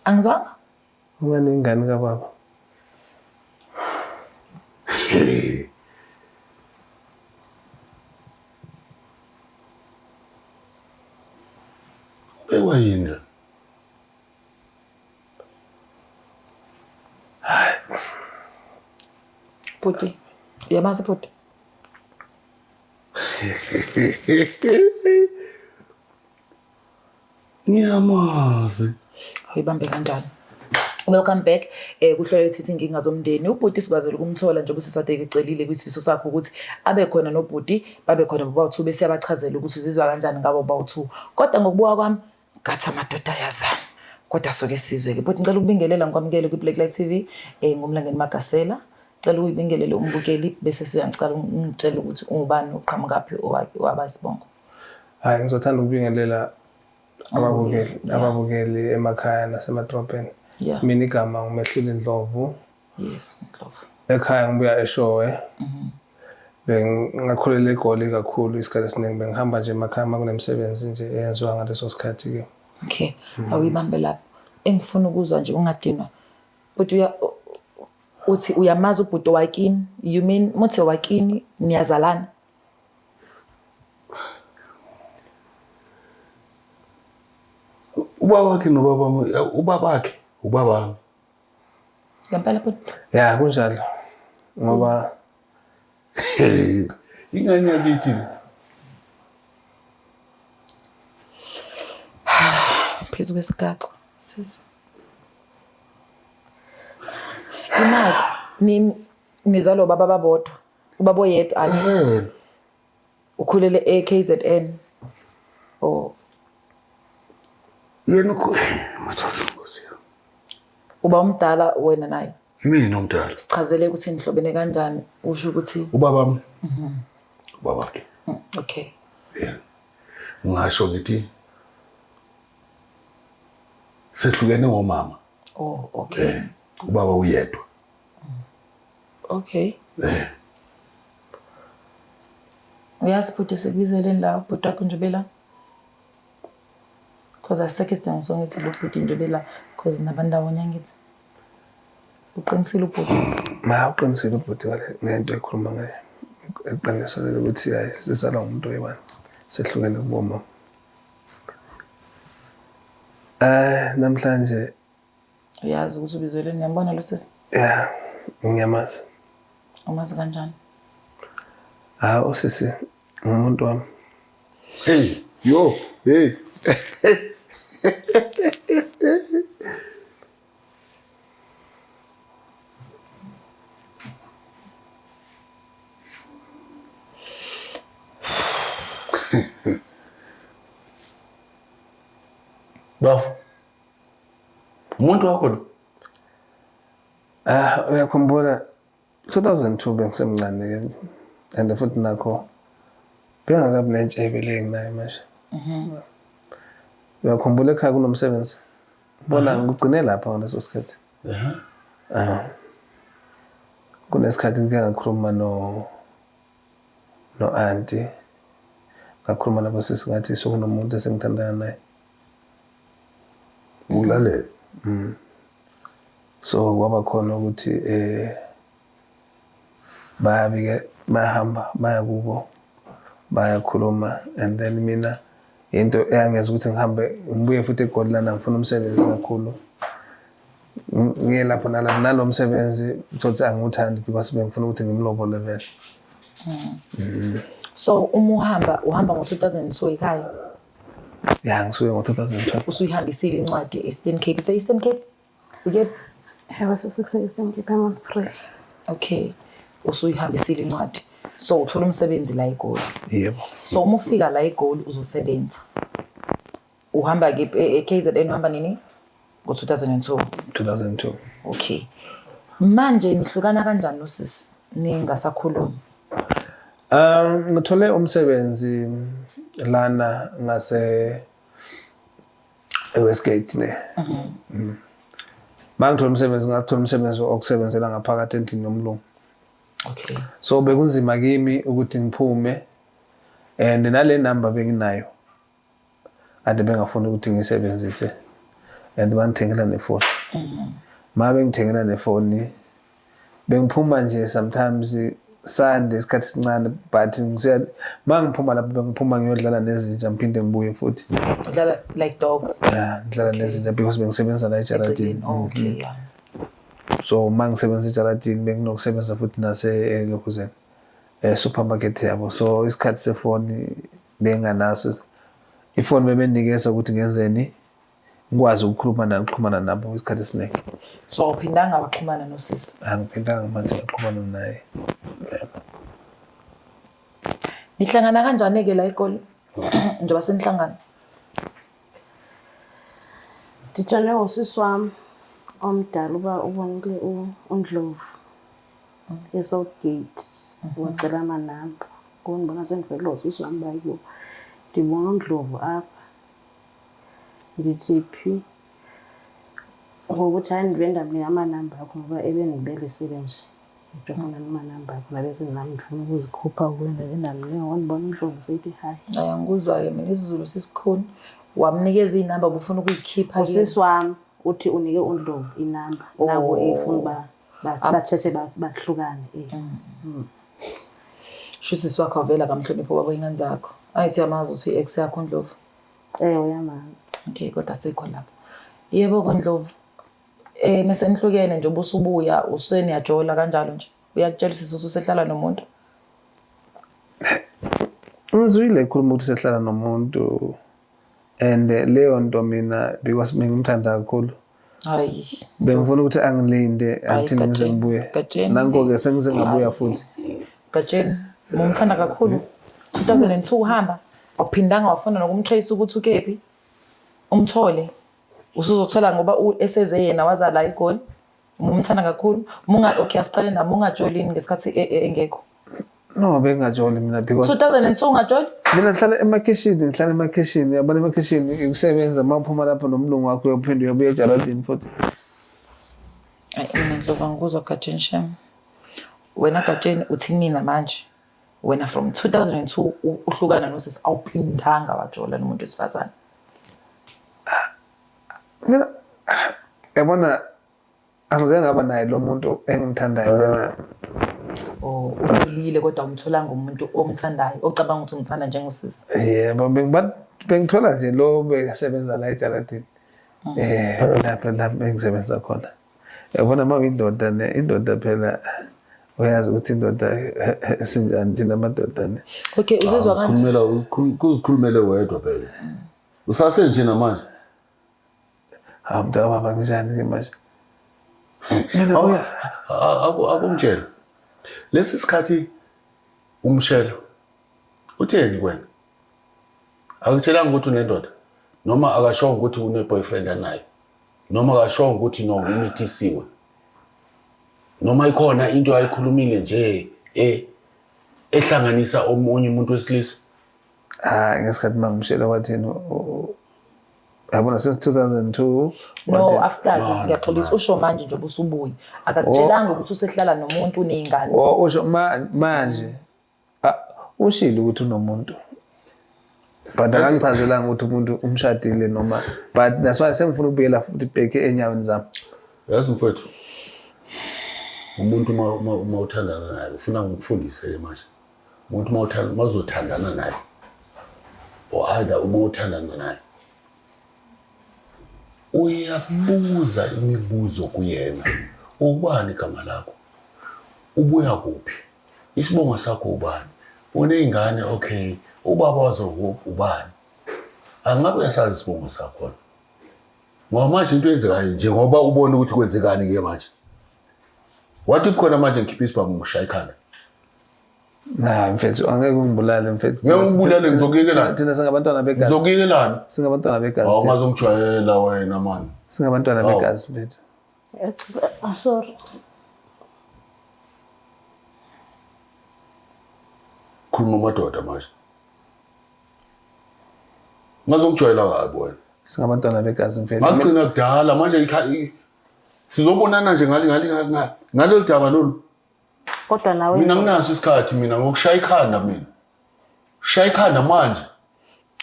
Angizwanga? Unganengane kababa. Ubekwa yini la? Bhuti, uyamazi bhuti? Ngiyamazi. Awuyibambe kanjani? Welcome back. Kuhlelo ethithi inkinga zomndeni. Ubhuti sikwazile ukumthola njengoba sisade ecelile kwisifiso sakho ukuthi abe khona nobhuti, babe khona bobawu-2 bese siyabachazela ukuthi uzizwa kanjani ngabo bobawu-2. Kodwa ngokubuka kwami ngathi amadoda ayazana. Kodwa soke sizwe-ke. Bhuti ngicela ukubingelela ngikwamukele kwi-Black Life TV ngoMlangeni Magasela. Cela uyibingelele umbukeli bese siyangicela ungitshele ukuthi ungubani uqhamukaphi owaba isibongo. Hayi ngizothanda ukubingelela ababukeli ababukeli emakhaya nasemadrobheni. Yeah. Mina igama nguMehluli Ndlovu. Yes, Ndlovu. Ekhaya ngibuya eShowe. Bengakhulela eGoli kakhulu isikhathi esiningi bengihamba nje emakhaya uma kunemsebenzi nje eyenziwa ngaleso sikhathi ke. Okay, awuyibambe lapho. Engifuna ukuzwa nje ungadinwa. But uya uthi uyamazi ubhuti wakini? You mean muthe wakini niyazalana? Ubaba wakhe nobaba ubabakhe ubaba. Ngempela bhuti. Ya kunjalo. Ngoba ingane yakithi phezu kwesigaxa sisi. Imali ni nizalwa baba babodwa. Ubaba oyedwa ani. Ukhulele e-KZN. Oh, Yena mathatha Nkosi yami. uba umdala wena naye. Mina omdala. Sichazele ukuthi nihlobene kanjani usho ukuthi Ubaba Ubabakhe. okay. Yeah. Ngisho ngithi sehlukene ngomama. Oh, okay. Ubaba uyedwa. Okay. Uyazi bhuti sikubizeleni la bhuti wakho nje bela. Cause asisekho isidingo songithi lo bhuti nje bela cause nabandawonye angithi. Uqinisile ubhuti. Ma uqinisile ubhuti ngale ngento ekhuluma ngayo. Eqiniso lelo ukuthi hayi sizalwa ngumuntu oyi-one. Sehlukene kubomama. Namhlanje Uyazi ukuthi ubizelweni uyambona lo sisi? Yeah, ngiyamazi. Umazi kanjani? Ah, usisi ngumuntu wami. Hey, yo, hey. Bafo. Umuntu wakho lo? Ah, uyakhumbula 2002 bengisemncane ke and futhi nakho bengakabi nentshebe le enginayo manje. Uyakhumbula ekhaya kunomsebenzi? Bona ngigcine lapha ngaleso sikhathi. Ah. Kunesikhathi ngike ngakhuluma no no-anti ngakhuluma nabo sisi ngathi sokunomuntu esengithandana naye. Ukulalela. So kwaba khona ukuthi bayabike bayahamba baya kubo bayakhuluma and then mina into eyangenza ukuthi ngihambe ngibuye futhi eGoli lana ngifuna umsebenzi kakhulu. Ngiye lapho nalapho nalo msebenzi uthole angiwuthandi because bengifuna ukuthi ngimlobole vele. So uma uhamba uhamba ngo-2002 ekhaya. Ya ngisuke ngo-2012. Usuyihambisile incwadi e-Eastern Cape. Ise-Eastern Cape? Uke? Ewe sesise-Eastern Cape I'm on free. Okay. Usuyihambisile incwadi. So uthola umsebenzi la eGoli. Yebo. So uma ufika la eGoli uzosebenza. Uhamba kephi e-KZN uhamba nini? Ngo-2002. 2002. Okay. Manje nihlukana kanjani nosisi ningasakhulumi? Ngithole umsebenzi Lana ngase eWestgate ne. Mangithola umsebenzi, ngathola umsebenzi okusebenzela ngaphakathi endlini yomlungu. So bekunzima kimi ukuthi ngiphume, and nale number benginayo ade bengafuni ukuthi ngiyisebenzise, and bangithengela nefoni. Ma bengithengela nefoni, bengiphuma nje sometimes Sunday isikhathi esincane, but ngisiya ma ngiphuma lapho bengiphuma ngiyodlala nezinja, ngiphinde ngibuye futhi. Udlala like dogs? Yeah, ngidlala nezinja because bengisebenza la ejaradini. Oh, okay, yeah. So ma ngisebenza ejaradini, benginokusebenza futhi nase elokhuzeni, e-supermarket yabo. So isikhathi sefoni benganaso. Ifoni bebenikeza ukuthi ngenzeni, ngikwazi ukukhuluma nokuxhumana nabo isikhathi esiningi. So awuphindanga waxhumana nosisi? Angiphindanga manje ngaxhumana naye. Nihlangana kanjani-ke la eGoli njengoba senihlangana? Nditshelwe usisi wam omdala uba ubonile uNdlovu eSouthgate, wacela amanamba. Ngoku ndibona sendivelelwa usisi wam uba hayibo, ndibona uNdlovu apha. Ndithi phi? Ngokuthi hayi, ndibe ndamnika amanamba akho ngoba ebendibelesile nje. Ndithi nam amanamba akho, ndabe senam ndifuna ukuzikhupha kuye, ndabe ndamnika. Ngoku ndibona uNdlovu seyithi hayi. Hayi, angikuzwa-ke mina, isiZulu sisikhuni. Wamnikeza iy'namba, ubufuna ukuyikhipha kuyena? Usisi wam uthi unike uNdlovu inamba, naku efuna uba bathethe bahlukane. Sho usisi wakho avele akamhloniphi ubaba wey'ngane zakho. Angithi uyamazi ukuthi uyi-ex yakho uNdlovu? Ewe, uyamazi. Okay, kodwa asikho lapho. Yebo-ke Ndlovu, mese nihlukene nje, ubusubuya useniyajola kanjalo nje. Uyakutshela usisi ukuthi usehlala nomuntu? Ngizwile ekhuluma ukuthi sehlala nomuntu, and leyo nto mina, because bengimthanda kakhulu, Hayi. bengifuna ukuthi angilinde until ngize Gatsheni, ngibuye. Gatsheni. Nanko-ke sengize ngabuya futhi. Gatsheni, mumthanda kakhulu. 2002 uhamba, awuphindanga wafuna nokumtrace ukuthi ukephi. Umthole. Usuzothola ngoba eseze yena waza la eGoli. Mumthanda kakhulu. Munga okay, asiqale nami, ungajolini ngesikhathi engekho. No, bengingajoli mina because 2002 ungajoli? Mina ngihlala emakhishini, ngihlala emakhishini, uyabona emakhishini ukusebenza, uma uphuma lapho nomlungu wakho uyophinde uyobuya ejaradini futhi. Ayi, mina Ndlovu angikuzwa Gatsheni shem. Wena Gatsheni uthi mina manje wena from 2002 uhlukana nosisi awuphindanga wajola nomuntu wesifazane. Mina yabona angize ngaba naye lo muntu engimthandayo. Oh, ujolile kodwa umtholanga umuntu omthandayo, ocabanga ukuthi umthanda njengosisi. Yebo, bengithola nje lo besebenza la ejaradini. Lapha la bengisebenza khona. Yabona uma uyindoda ne, indoda phela uyazi ukuthi indoda esinjani, thina amadoda ne. Okay, uzizwa kanjani? Uzikhulumela, uzikhulumele wedwa phela. Usasenje namanje. Hawu mntaka baba, nginjani ke manje? Mina uya Akungitshela. Lesi sikhathi umshelo utheni kuwena? Akutshelanga ukuthi unendoda noma akashongo ukuthi une boyfriend anayo noma akashongo ukuthi no umithisiwe noma ikhona into ayikhulumile nje ehlanganisa omunye umuntu wesilisa? Hayi, ngesikhathi mangimshela wathini, yabona since 2002 No, wathi after ngiyaxolisa, usho manje nje ubusubuya. Akakutshelanga ukuthi usehlala nomuntu uney'ngane. Oh, usho manje ushilo ukuthi unomuntu, but akangichazelanga ukuthi umuntu umshadile noma, but that's why sengifuna ukubuyela futhi back enyaweni zami. Yazi mfowethu, umuntu uma uthandana naye, ufuna ngikufundise manje. Umuntu uma uthanda, uma uzothandana naye or either uma uthandana naye, uyabuza imibuzo kuyena. Ubani igama lakho? Ubuya kuphi? Isibongo sakho ubani? Uney'ngane? Okay. Ubaba wazo ubani? Angabe uyasazi isibongo sakhona? Ngoba manje into eyenzekayo nje, ngoba ubone ukuthi kwenzekani-ke manje. What if khona manje ngikhiphe isibhamu ngishaya ikhanda? Na mfethu, angeke ungibulale mfethu. Ngeke ungibulale, ngizokuyekelani? Thina singabantwana begazi. Ngizokuyekelani? Singabantwana begazi. Hawu, ungazongijwayela wena mani. Singabantwana Hawu. begazi mfethu. Ah, sorry. Khuluma amadoda manje. Ungazongijwayela kabi wena. Singabantwana begazi mfethu. Ngagcina kudala manje sizobonana nje ngali ngali ngalolu daba lolu. Kodwa nawe Mina nginaso isikhathi mina ngokushaya ikhanda mina. Shaya ikhanda manje.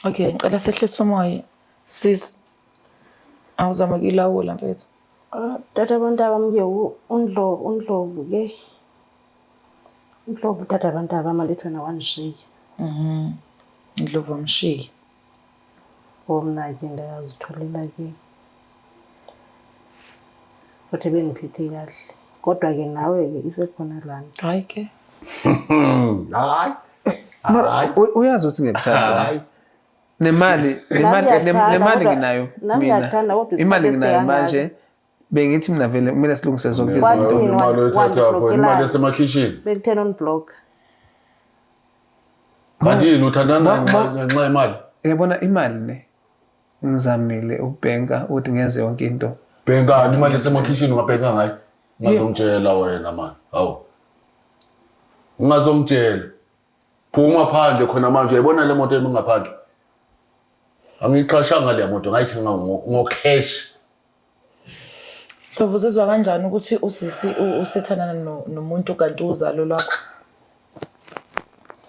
Okay, ngicela sehlise umoya. Sis awuzama ukuyilawula mfethu. Ah, tata abantu abamke uNdlovu uNdlovu ke. Ndlovu tata abantu abamalithi wena wanishiya. Ndlovu wamshiya. Omna ke ndayazitholela ke. Futhi bengiphethe kahle. Kodwa ke nawe ke isekhona laa nto. Hayi ke. Hayi. Mara, uyazi ukuthi ngiyakuthanda. Hayi. Nemali, nemali, Nami ngiyakuthanda, nemali kodwa- nginayo nami mina. ngiyakuthanda, kodwa Imali isikhathi nginayo esingangaka. manje. Bengithi mina vele kumele silungise zonke Kwathini? izinto. Imali oyithatha pho, imali Wandiblokelani? esemakhishini. Bekutheni on-block. Kanti yini uthandana Ma- ngenxa yemali? Uyabona imali ne ngizamile ukubhenka ukuthi ngenze yonke into. Bhenkani imali esemakhishini ungabhenka ngayo? Ungazongitshela wena man. Hawu. Ungazongitshela. Phuma phandle khona manje uyayibona le moto emi ngaphandle. Angiyiqashanga le moto ngayithenga ngo-cash. Ndlovu uzizwa kanjani ukuthi usisi usethandana nomuntu kanti uzalo lwakho?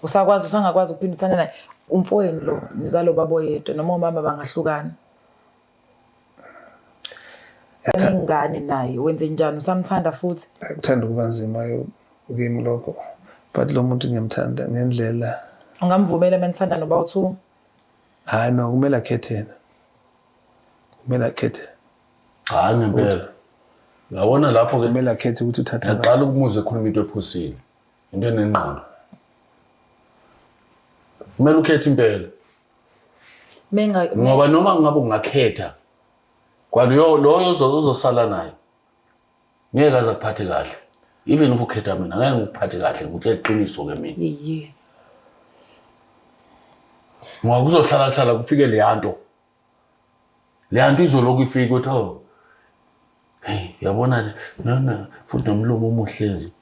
Usakwazi usangakwazi ukuphinda uthande naye umfowenu lo nizalo baba oyedwa noma omama bangahlukana. Ingane naye wenze njani usamthanda futhi? Kuthanda ukuba nzima kimi lokho. But lo muntu ngiyamthanda ngendlela. Ungamvumela uma nithanda noba u-two? Hayi no, kumele akhethe yena. Kumele akhethe. Hayi ngempela. Uyabona lapho ke Kumele akhethe ukuthi uthatha bani. ngiyaqala ukumuzwa ekhuluma into ephusile. Into enengqondo. Kumele ukhethe impela. Menga Ngoba noma ngabe ungakhetha kwaloyo loyo uzosala naye. Ngeke aze akuphathe kahle. Even if ukhetha mina ngeke ngikuphathe kahle ngikutshela iqiniso ke mina. Yeye. Ngoba kuzohlala hlala kufike leya nto. Leya nto izolokhu ifike ukuthi oh hey yabona nje nana futhi nomlomo omuhle nje.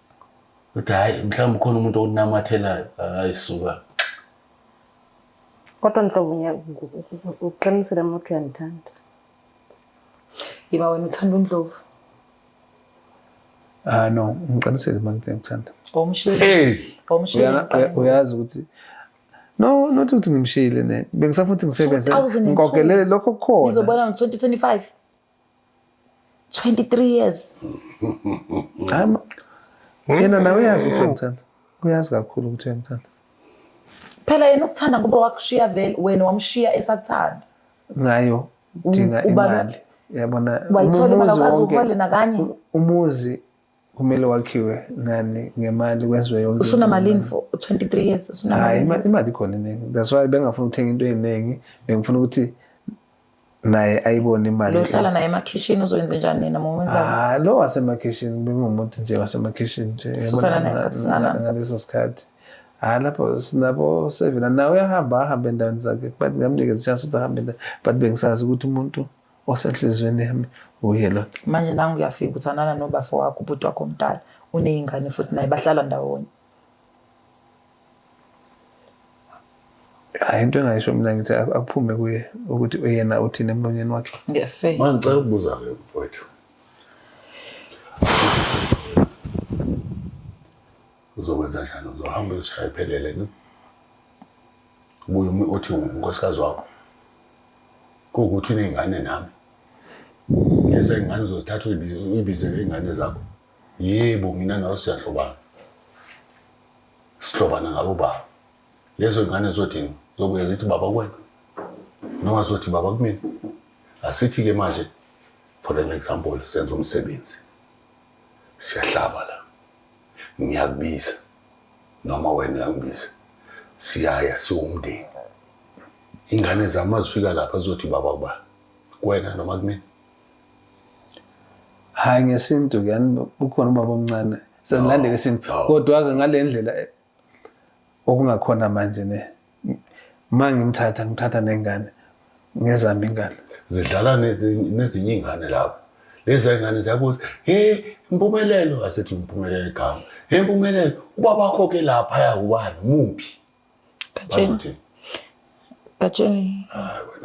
Uthi hayi mhlawumbe ukhona umuntu okunamathelayo. Hayi suka. Kodwa Ndlovu uqinisile uma uthi uyangithanda. Yiba wena uthanda uNdlovu. Ah no, ngiqinisile uma ngithi ngikuthanda. Awumshiyile. Hey Awumshiyile. Uyazi ukuthi no, not ukuthi ngimshiyile ne. Bengisafuna ukuthi ngisebenze 2002. ngikokelele lokho kukhona. Nizobona ngo-2025. 23 years. Hayi yena nawe uyazi ukuthi uyangithanda. Uyazi kakhulu ukuthi uyangithanda. Phela yena ukuthanda ngoba wakushiya vele wena wamshiya esakuthanda. Ngayo dinga imali. Yabona Wayithola imali umuzi awukaze wonke uhole nakanye. umuzi kumele wakhiwe ngani ngemali kwenziwe yonke into Usunamalini ngemali. for 23 years Hayi usunamalini. imali ikhona iningi. That's why bengafuni ukuthenga into eningi, bengifuna ukuthi naye ayibone imali. Lo hlala naye emakhishini uzoyenza njani yena uma wenzani? Ah, lo wasemakhishini bengumuntu nje wasemakhishini nje. Yabona, Susana naye isikhathi esingakanani? Ngaleso sikhathi. Hayi lapho sinabo seven nawe uyahamba ahambe endaweni zakhe but ngamnikeza i-chance ukuthi ahambe endaweni but bengisazi ukuthi umuntu osenhliziyweni yami uye lo. Manje nangu uyafika uthandana nobafo wakho ubhuti wakho omdala uney'ngane futhi naye bahlala ndawonye. Hayi into engayisho mina ngithi akuphume kuye ukuthi yena uthini emlonyeni wakhe. Ngefe. Manje ngicela ukubuza ke mfowethu. Uzokwenza njani? Uzohamba uzishaya iphelele ne? Ubuye uthi unkosikazi wakho. Kuwukuthi uney'ngane nami. Lezi ngane uzozithatha uyibizele iy'ngane zakho. Yebo, mina nawe siyahlobana. Sihlobana ngabo baba. Lezo ngane zothini? Zobuye zithi baba kuwena. Noma zothi baba kumina. Asithi-ke manje, for an example, senza umsebenzi. Siyahlaba la. Ngiyakubiza. Noma wena uyangibiza. Siyaya siwumndeni. Ingane zami mazifika lapha zizothi baba kuba. Kuwena noma kumina. Hayi ngesintu ke ukhona ubaba omncane sesilandela isintu kodwa ke ngale ndlela okungakhona manje ne uma ngimthatha ngithatha nengane ngezami ingane. Zidlala nezinye iy'ngane lapho. Lezi ngane ziyabuza, hey Mpumelelo, asithi Mpumelelo igama. Hey Mpumelelo, ubaba wakho ke laphaya ubani? Muphi? Gatsheni. Bazothini? Gatsheni.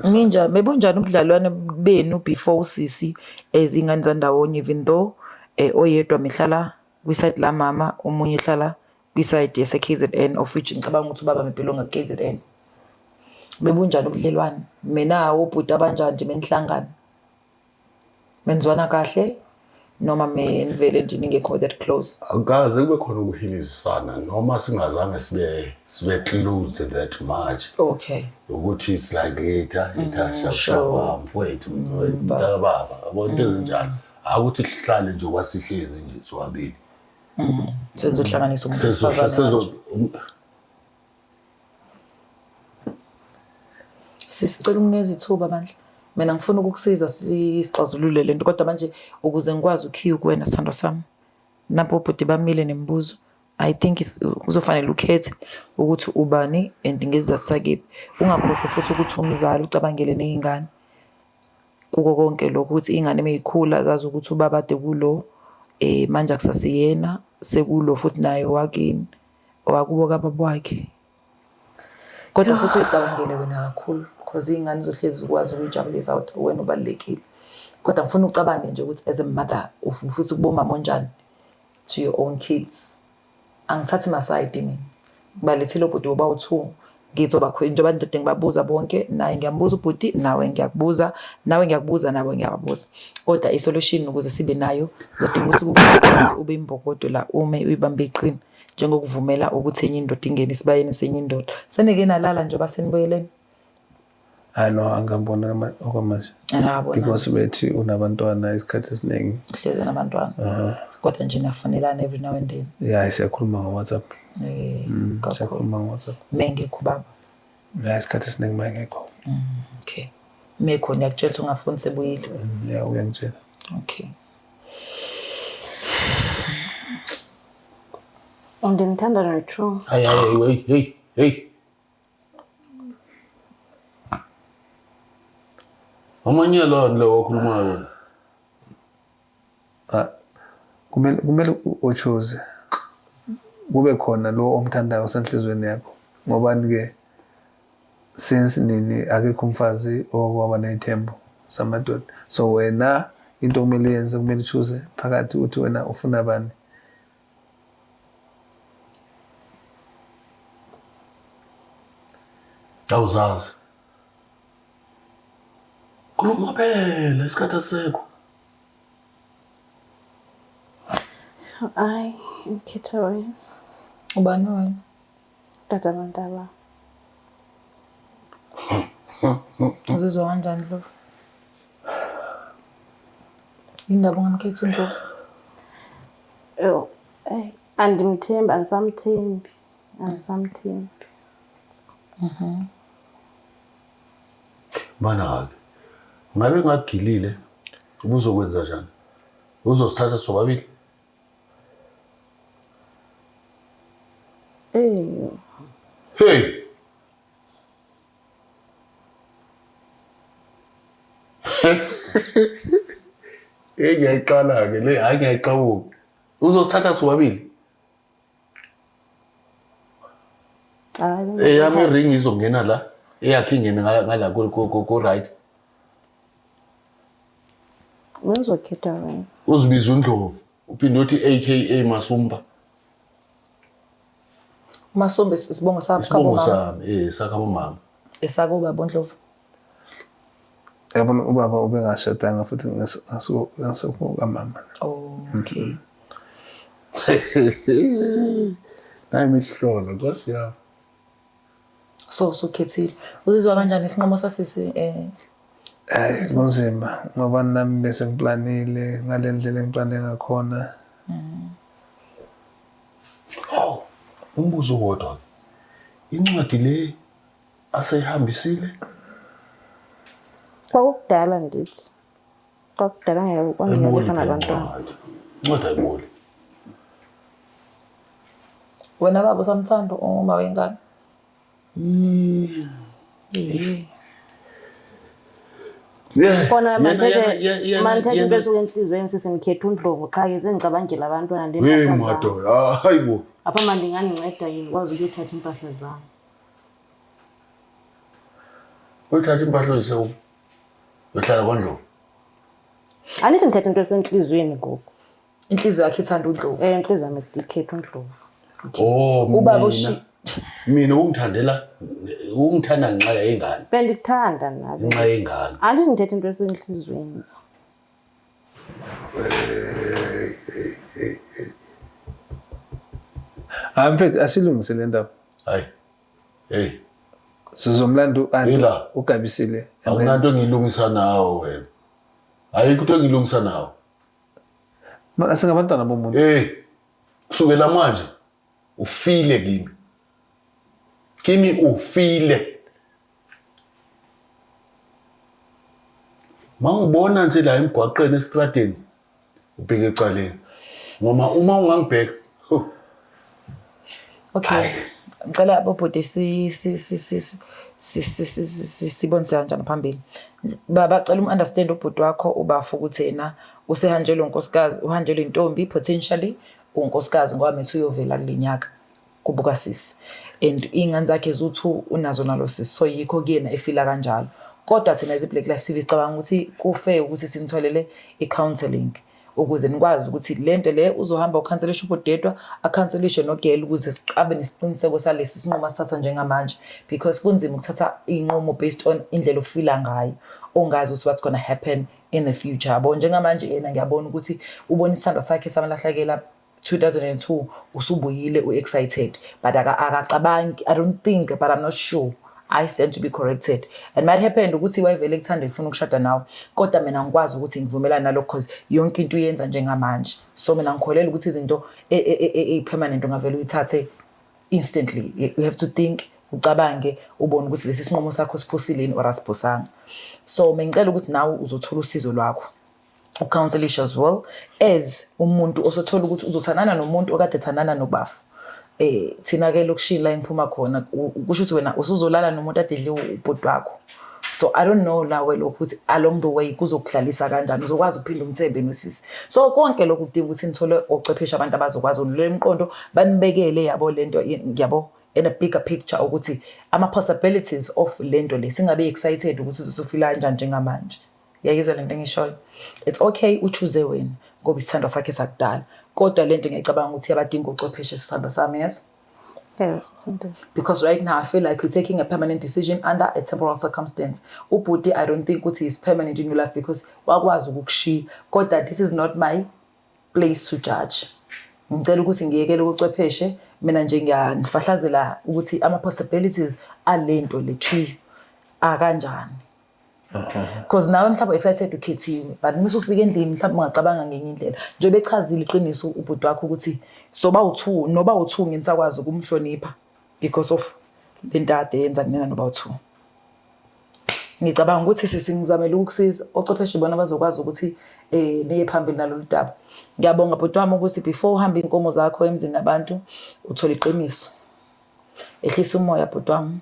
Ninjani? Bebunjani ubudlalwane benu before usisi as ingane zandawonye even though oyedwa mehlala kwi-side lamama omunye ehlala kwi-side yase-KZN of which ngicabanga ukuthi ubaba mebelonga ku-KZN. Bebunjani ubudlelwane? Mina obhuti abanjani nje benihlangana? Menzwana kahle noma menivele nje ningekho that close? Akaze kube khona ukuhilizisana noma singazange sibe close that much. Okay. Ukuthi it's like itha itha shaba mfowethu mntaka baba yabo into ezinjalo. Akuthi sihlale nje kwasihlezi nje sobabili. Senzohlanganisa umuntu wesifazane. Sezo Sisicela ukunikeza ithuba bandla. Mina ngifuna ukukusiza sixazulule lento kodwa manje ukuze ngikwazi ukhiya kuwena sithandwa sami. Nampo obhuti bamile nemibuzo. I think kuzofanele ukhethe ukuthi ubani and ngesizathu sakephi. Ungakhohlwa futhi ukuthi umzali ucabangele ney'ngane. Kuko konke lokho ukuthi iy'ngane meyikhula zazi ukuthi ubaba ade kulo manje akusasiyena sekulo futhi naye owakini owakubo kababa wakhe. Kodwa futhi uyicabangele wena kakhulu because iy'ngane uzohlezi ukwazi ukuyijabulisa kodwa wena ubalulekile. Kodwa ngifuna ucabange nje ukuthi as a mother ufisa ukuba umama onjani to your own kids. Angithathi masayidi mina. Ngibalethile obhuti bobawu-two ngizobakhwela njengoba ndoda ngibabuza bonke naye ngiyambuza ubhuti nawe ngiyakubuza nawe ngiyakubuza nawe ngiyababuza kodwa i-solution ukuze sibe nayo ngizodinga ukuthi kube ube imbokodo la ume uyibambe iqine njengokuvumela ukuthi enye indoda ingene esibayeni senye indoda. Senike nalala njengoba senibuyelene? Hayi no, angambona okwamanje. Angabona. Because bethi unabantwana isikhathi esiningi. Uhlezi nabantwana. Kodwa nje niyafonelana every now and then. Yeah, siyakhuluma ngo-WhatsApp. Kakhulu. Siyakhuluma ngo-WhatsApp. Mengekho baba. Yeah, isikhathi esiningi mengekho. Okay. Mekhona uyakutshela ukuthi ungafuni sebuyile. Yeah, uyangitshela. Okay. Ndimthanda no-true. Hayi hayi hey hey hey. Amanyala lo okhulumayo wena. Ah, kumele uchoose. Kube khona lo omthandayo osenhlizweni yakho. Ngoba ke since nini akekho umfazi okwaba nethembo samadoda. So wena into okumele uyenze kumele uchoose phakathi ukuthi wena ufuna bani. Awuzazi. Khuluma phela isikhathi asekho. Hayi, ngikhetha wena. Ubani wena? Tata abantu. Uzizwa kanjani Ndlovu? Indaba ungamkhethi uNdlovu? Yo, andimthembi, angisamthembi. Angisamthembi. Mana-ke, ngabe ngagilile ubuzokwenza njani? Uzosithatha sobabili? Eh. Hey. Hey ngiyayiqala-ke le, hhayi ngiyayiqabuka. Uzosithatha sobabili? Hayi. Eyami ring izongena la, eyakhe ingene ngala ku right. Uzokhetha wena. Uzibiza uNdlovu, uphinde uthi AKA Masumba. Masumba isibongo sakho Isibongo sami, sakho mama. Esako baba uNdlovu. Yabona ubaba ubengashadanga futhi ngasuka mama. Okay. Hayi mihlolo Nkosi yami. So usukhethile. Uzizwa kanjani isinqumo sasisi Hayi kunzima ngoba nami bese ngiplanile ngale ndlela engiplane ngakhona. Oh, umbuzo wodwa. Incwadi le aseyihambisile? Kwakudala ndithi. Kwakudala ngeke nabantwana. Incwadi ayiboli. Wena baba usamthanda uma wengane? Kona manthethe into esuka enhliziyweni sisi ngikhetha uNdlovu qha ke sengicabangela abantwana Hey madoda, hayibo. Apha manje ingandinceda yini kwazi ukuyothatha impahla zami. Uyithatha impahla oyise kubo. Uyohlala kwaNdlovu. Andithi ndithetha into esentliziyweni ngoku. Inhliziyo yakhe ithanda uNdlovu. Eh, inhliziyo yami ikhetha uNdlovu. Oh, Ubaba mina mina ungithandela ungithanda ngenxa yengane. Bendikuthanda nawe. Ngenxa yengane. Andithi ndithetha into esentliziyweni. Hayi mfethu asilungise le ndaba. Hayi. Hey, Sizomlanda u-anti Ila. ugabisile. And then- akunanto engiyilungisa nawe wena. Ayikho into engiyilungisa nawe. Ma- Singabantwana bomuntu. Hey, kusukela manje ufile kimi. Kimi ufile. Mangibona nje la emgwaqeni estradeni ubheke ecaleni. Ngoba uma ungangibheka, huh, Okay. Ngicela bobhuti si si si si si si si si si sibonise kanjani phambili. Baba cela um-understand ubhuti wakho ubafu ukuthi yena usehanjelwe unkosikazi, uhanjelwe intombi potentially unkosikazi ngoba methi uyovela kule nyaka kubuka sisi. And iy'ngane zakhe ziwu-two unazo nalo sisi so yikho kuyena efila kanjalo. Kodwa thina as i-Black Life TV sicabanga ukuthi kufair ukuthi simtholele i-counselling ukuze nikwazi ukuthi le nto le uzohamba ukhanselishe ubudedwa akhanselishe nogel ukuze siqabe nesiqiniseko salesi sinqumo asithatha njengamanje because kunzima ukuthatha iy'nqumo based on indlela ofila ngayo ongazi ukuthi what's gonna happen in the future yabo. Njengamanje yena ngiyabona ukuthi ubona isithandwa sakhe samlahlekela 2002 usubuyile u-excited but akacabangi. I don't think, but I'm not sure, I stand to be corrected, and might happen ukuthi wayevele ekuthanda efuna ukushada nawe, kodwa mina ngikwazi ukuthi ngivumelane nalokho cause yonke into uyenza njengamanje. So mina ngikholela ukuthi izinto eyi-permanent ungavele uyithathe instantly. You have to think, ucabange, ubone ukuthi lesi sinqumo sakho siphusile yini or asiphusanga. So bengicela ukuthi nawe uzothola usizo lwakho, ucounselisha as well as umuntu osothola ukuthi uzothandana nomuntu okade ethandana nobafu. Thina ke lokushini la engiphuma khona kusho ukuthi wena usuzolala nomuntu ade edliwe ubhuti wakho. So I don't know nawe lokho ukuthi along the way kuzokudlalisa kanjani, uzokwazi ukuphinda umthembe nosisi. So konke lokhu kudinga ukuthi nithole ochwepheshe, abantu abazokwazi ukulula imiqondo, banibekele yabo lento yabo in a bigger picture ukuthi ama possibilities of lento le, singabe excited ukuthi usufila kanjani njengamanje. Yayizwa lento engishoyo? It's okay uchoose wena ngoba isithandwa sakhe sakudala, kodwa lento ngiyacabanga ukuthi iyabadinga ochwepheshe, sithandwa sami, yeso. Yes, something. Because right now I feel like you're taking a permanent decision under a temporal circumstance. Ubhuti, I don't think ukuthi is permanent in your life because wakwazi ukukushiya. Kodwa this is not my place to judge. Ngicela ukuthi ngiyekele ubuchwepheshe, mina nje ngiyanifahlazela ukuthi ama possibilities alento le tree akanjani. Because nawe mhlawumbe excited ukhethiwe, but uma usufika endlini mhlawumbe ungacabanga ngenye indlela. Njengoba echazile iqiniso ubhuti wakho ukuthi soba u2 noba u2 nginisakwazi ukumhlonipha because of lento ade yenza kunina noba u2. Ngicabanga ukuthi sisi ngizamele ukukusiza, ochwepheshe bona bazokwazi ukuthi niye phambili nalolu daba. Ngiyabonga bhuti wami ukuthi before uhambe inkomo zakho emzini nabantu uthola iqiniso. Ehlisa umoya bhuti wami.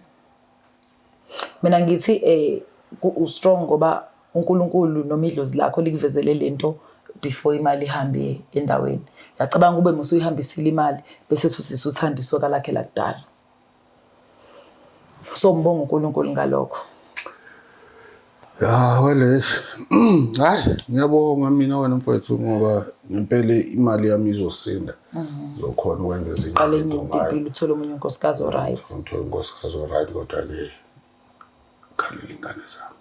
Mina ngithi u-strong ngoba uNkulunkulu noma idlozi lakho likuvezele lento before imali ihambe endaweni. Ngiyacabanga ube musuyihambisile imali bese usisi uthanda isoka lakhe lakudala. So ngibonga uNkulunkulu ngalokho. Ya welesh. Hayi ngiyabonga mina wena mfowethu ngoba ngempela imali yami izosinda. Ngizokhona ukwenza ezinye Qale enye izinto into ngayo. impilo uthole omunye unkosikazi o-right. Ngithole unkosikazi o-right kodwa ke khalela ingane zami.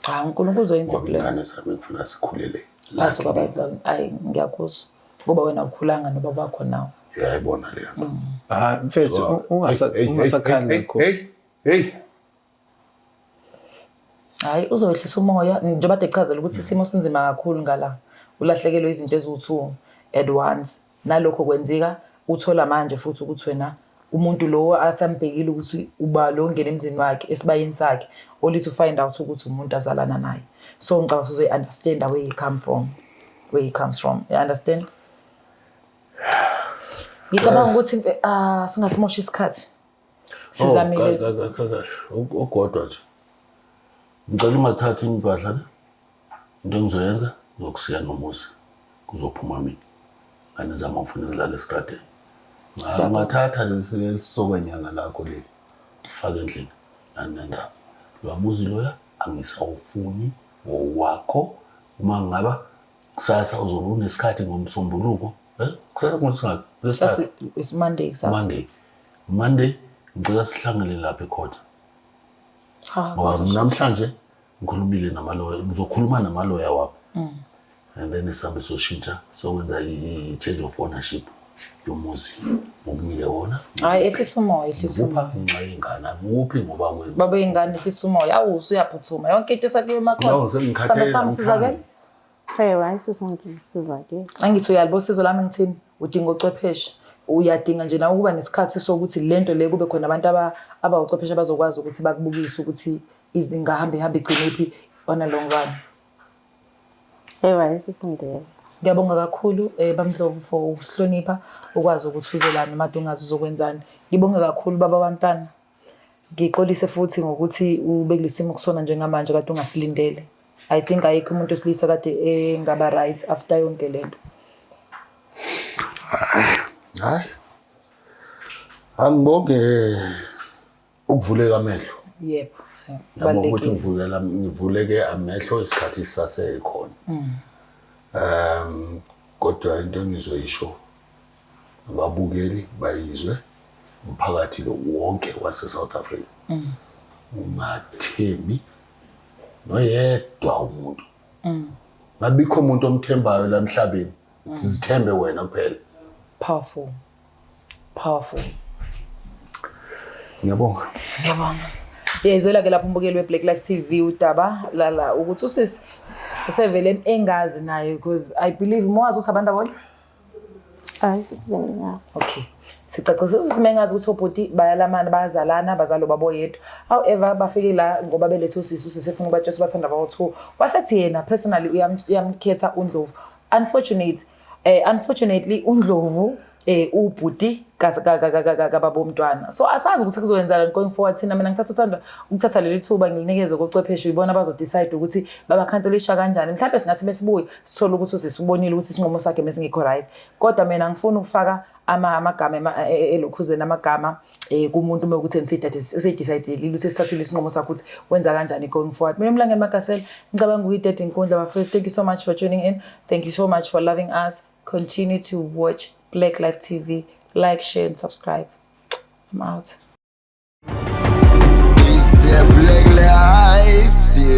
Cha, uNkulunkulu uzoyenza Ngoba iplan. ingane zami ngifuna sikhulele la. Phakathi kwabazali, ayi ngiyakuzwa. Ngoba wena ukhulanga nobaba wakho nawe. Uyayibona leyo nto. Hayi mfethu So, hey, hey, ungasakhali hey, kakhulu. Hey, hey. Hayi uzowehlisa umoya njengoba kade echazela ukuthi isimo sinzima kakhulu ngala. Ulahlekelwe izinto eziwu-2 at once. Nalokho kwenzeka uthola manje futhi ukuthi wena umuntu lo asambhekile ukuthi uba lo ongena emzini wakhe esibayeni sakhe only to find out ukuthi umuntu azalana naye. So ngicabanga ukuthi uzoyi-understand where he come from, where he comes from. You understand? Ngicabanga ukuthi singasimosha isikhathi. Sizamile. Oh, ogodwa nje. Ngicela ungathathi impahla ne. Into engizoyenza ngizokusiya nomuzi. Kuzophuma mina. Ngane zami ngifuna ukudlala estradeni. Ungathatha lesi sokwenyanga lakho leli. Faka endlini. Nani nendaba. Lo muzi loya angisawufuni, owakho. Uma ngaba kusasa uzobe unesikhathi ngoMsombuluko, kusasa ngolwesingaki? Lwesithathu. It's Monday kusasa. Monday ngicela sihlangane lapha ekhotha. Cha, Ngoba namhlanje ngikhulumile namaloya, ngizokhuluma namaloya wami. And then sihambe siyoshintsha, sokwenza i-change of ownership yomuzi, ngokunike wona. Hayi, ehlisa umoya, ehlisa umoya. Ngikupha ngenxa yengane, angikuphi ngoba Baba ingane, ehlisa umoya. Awu, usuyaphuthuma yonke into esakiwe No, emakhotha. sengikhathele, Sithando sami, angithandi. sizakele. Ewe, hayi sisizakele. Angithi uyalibo usizo lami, ngithini? Udinga ucwepheshe, uyadinga nje nawe ukuba nesikhathi sokuthi lento le kube khona abantu abawucwepheshe abazokwazi ukuthi bakubukise ukuthi izingahambe ihambe igcine iphi on a long run. Ewe, hayi sisindela. Ngiyabonga kakhulu, bamndlovu, for ukusihlonipha, ukwazi ukuthi uzelani noma ungazi uzokwenzani. Ngibonge kakhulu, baba wantwana. Ngixolise futhi ngokuthi ube kulesimo kusona njengamanje kade ungasilindele. I think ayikho umuntu wesilisa kade engaba right after yonke lento. Hayi, angibonge ukuvuleka amehlo. Yebo. Ngiyabonga ukuthi Kubalulekile. ngivuleke amehlo isikhathi sisasekhona. Kodwa into engizoyisho, ababukeli bayizwe, umphakathi lo wonke wase South Africa, ungathembi noyedwa umuntu. Ngabikho umuntu omthembayo la emhlabeni, zithembe wena kuphela. Powerful, powerful. Ngiyabonga. Ngiyabonga. Yezwela ke lapho umbukeli we-Black Life TV udaba lala ukuthi usisi usevele engazi naye, because I believe mowazi ukuthi abantu abona. Hayi sisibengazi. Okay, sicacise, usisi mengazi ukuthi obhuti bayalamana, bayazalana, bazalo baboyedwa. However, bafike la ngoba belethe usisi, usisi efuna ukubatshela ukuthi bathanda bawo-two, wasethi yena personally uyamkhetha uNdlovu. Unfortunately uNdlovu ubhuti kababa womntwana, so asazi ukuthi kuzokwenzakani going forward. Thina, mina ngithatha uthanda ukuthatha leli thuba ngilinikeze kochwepheshe, uyibona bazo-decide ukuthi babakhanselisha kanjani. Mhlawumbe singathi mesibuye sithole ukuthi usisi ubonile ukuthi isinqumo sakhe mesingekho right, kodwa mina ngifuna ukufaka amagama elokhuzeni, amagama kumuntu uma ukuthi useyi-decide-ile, usesithathile isinqumo sakho ukuthi wenza kanjani going forward. Mina Mlangeni Magasela, ngicabanga ukuyideda inkundla bafethu. Thank you so much for tuning in. Thank you so much for loving us. Continue to watch Black Life TV. Like, share and subscribe. I'm out. It's the Black Life TV.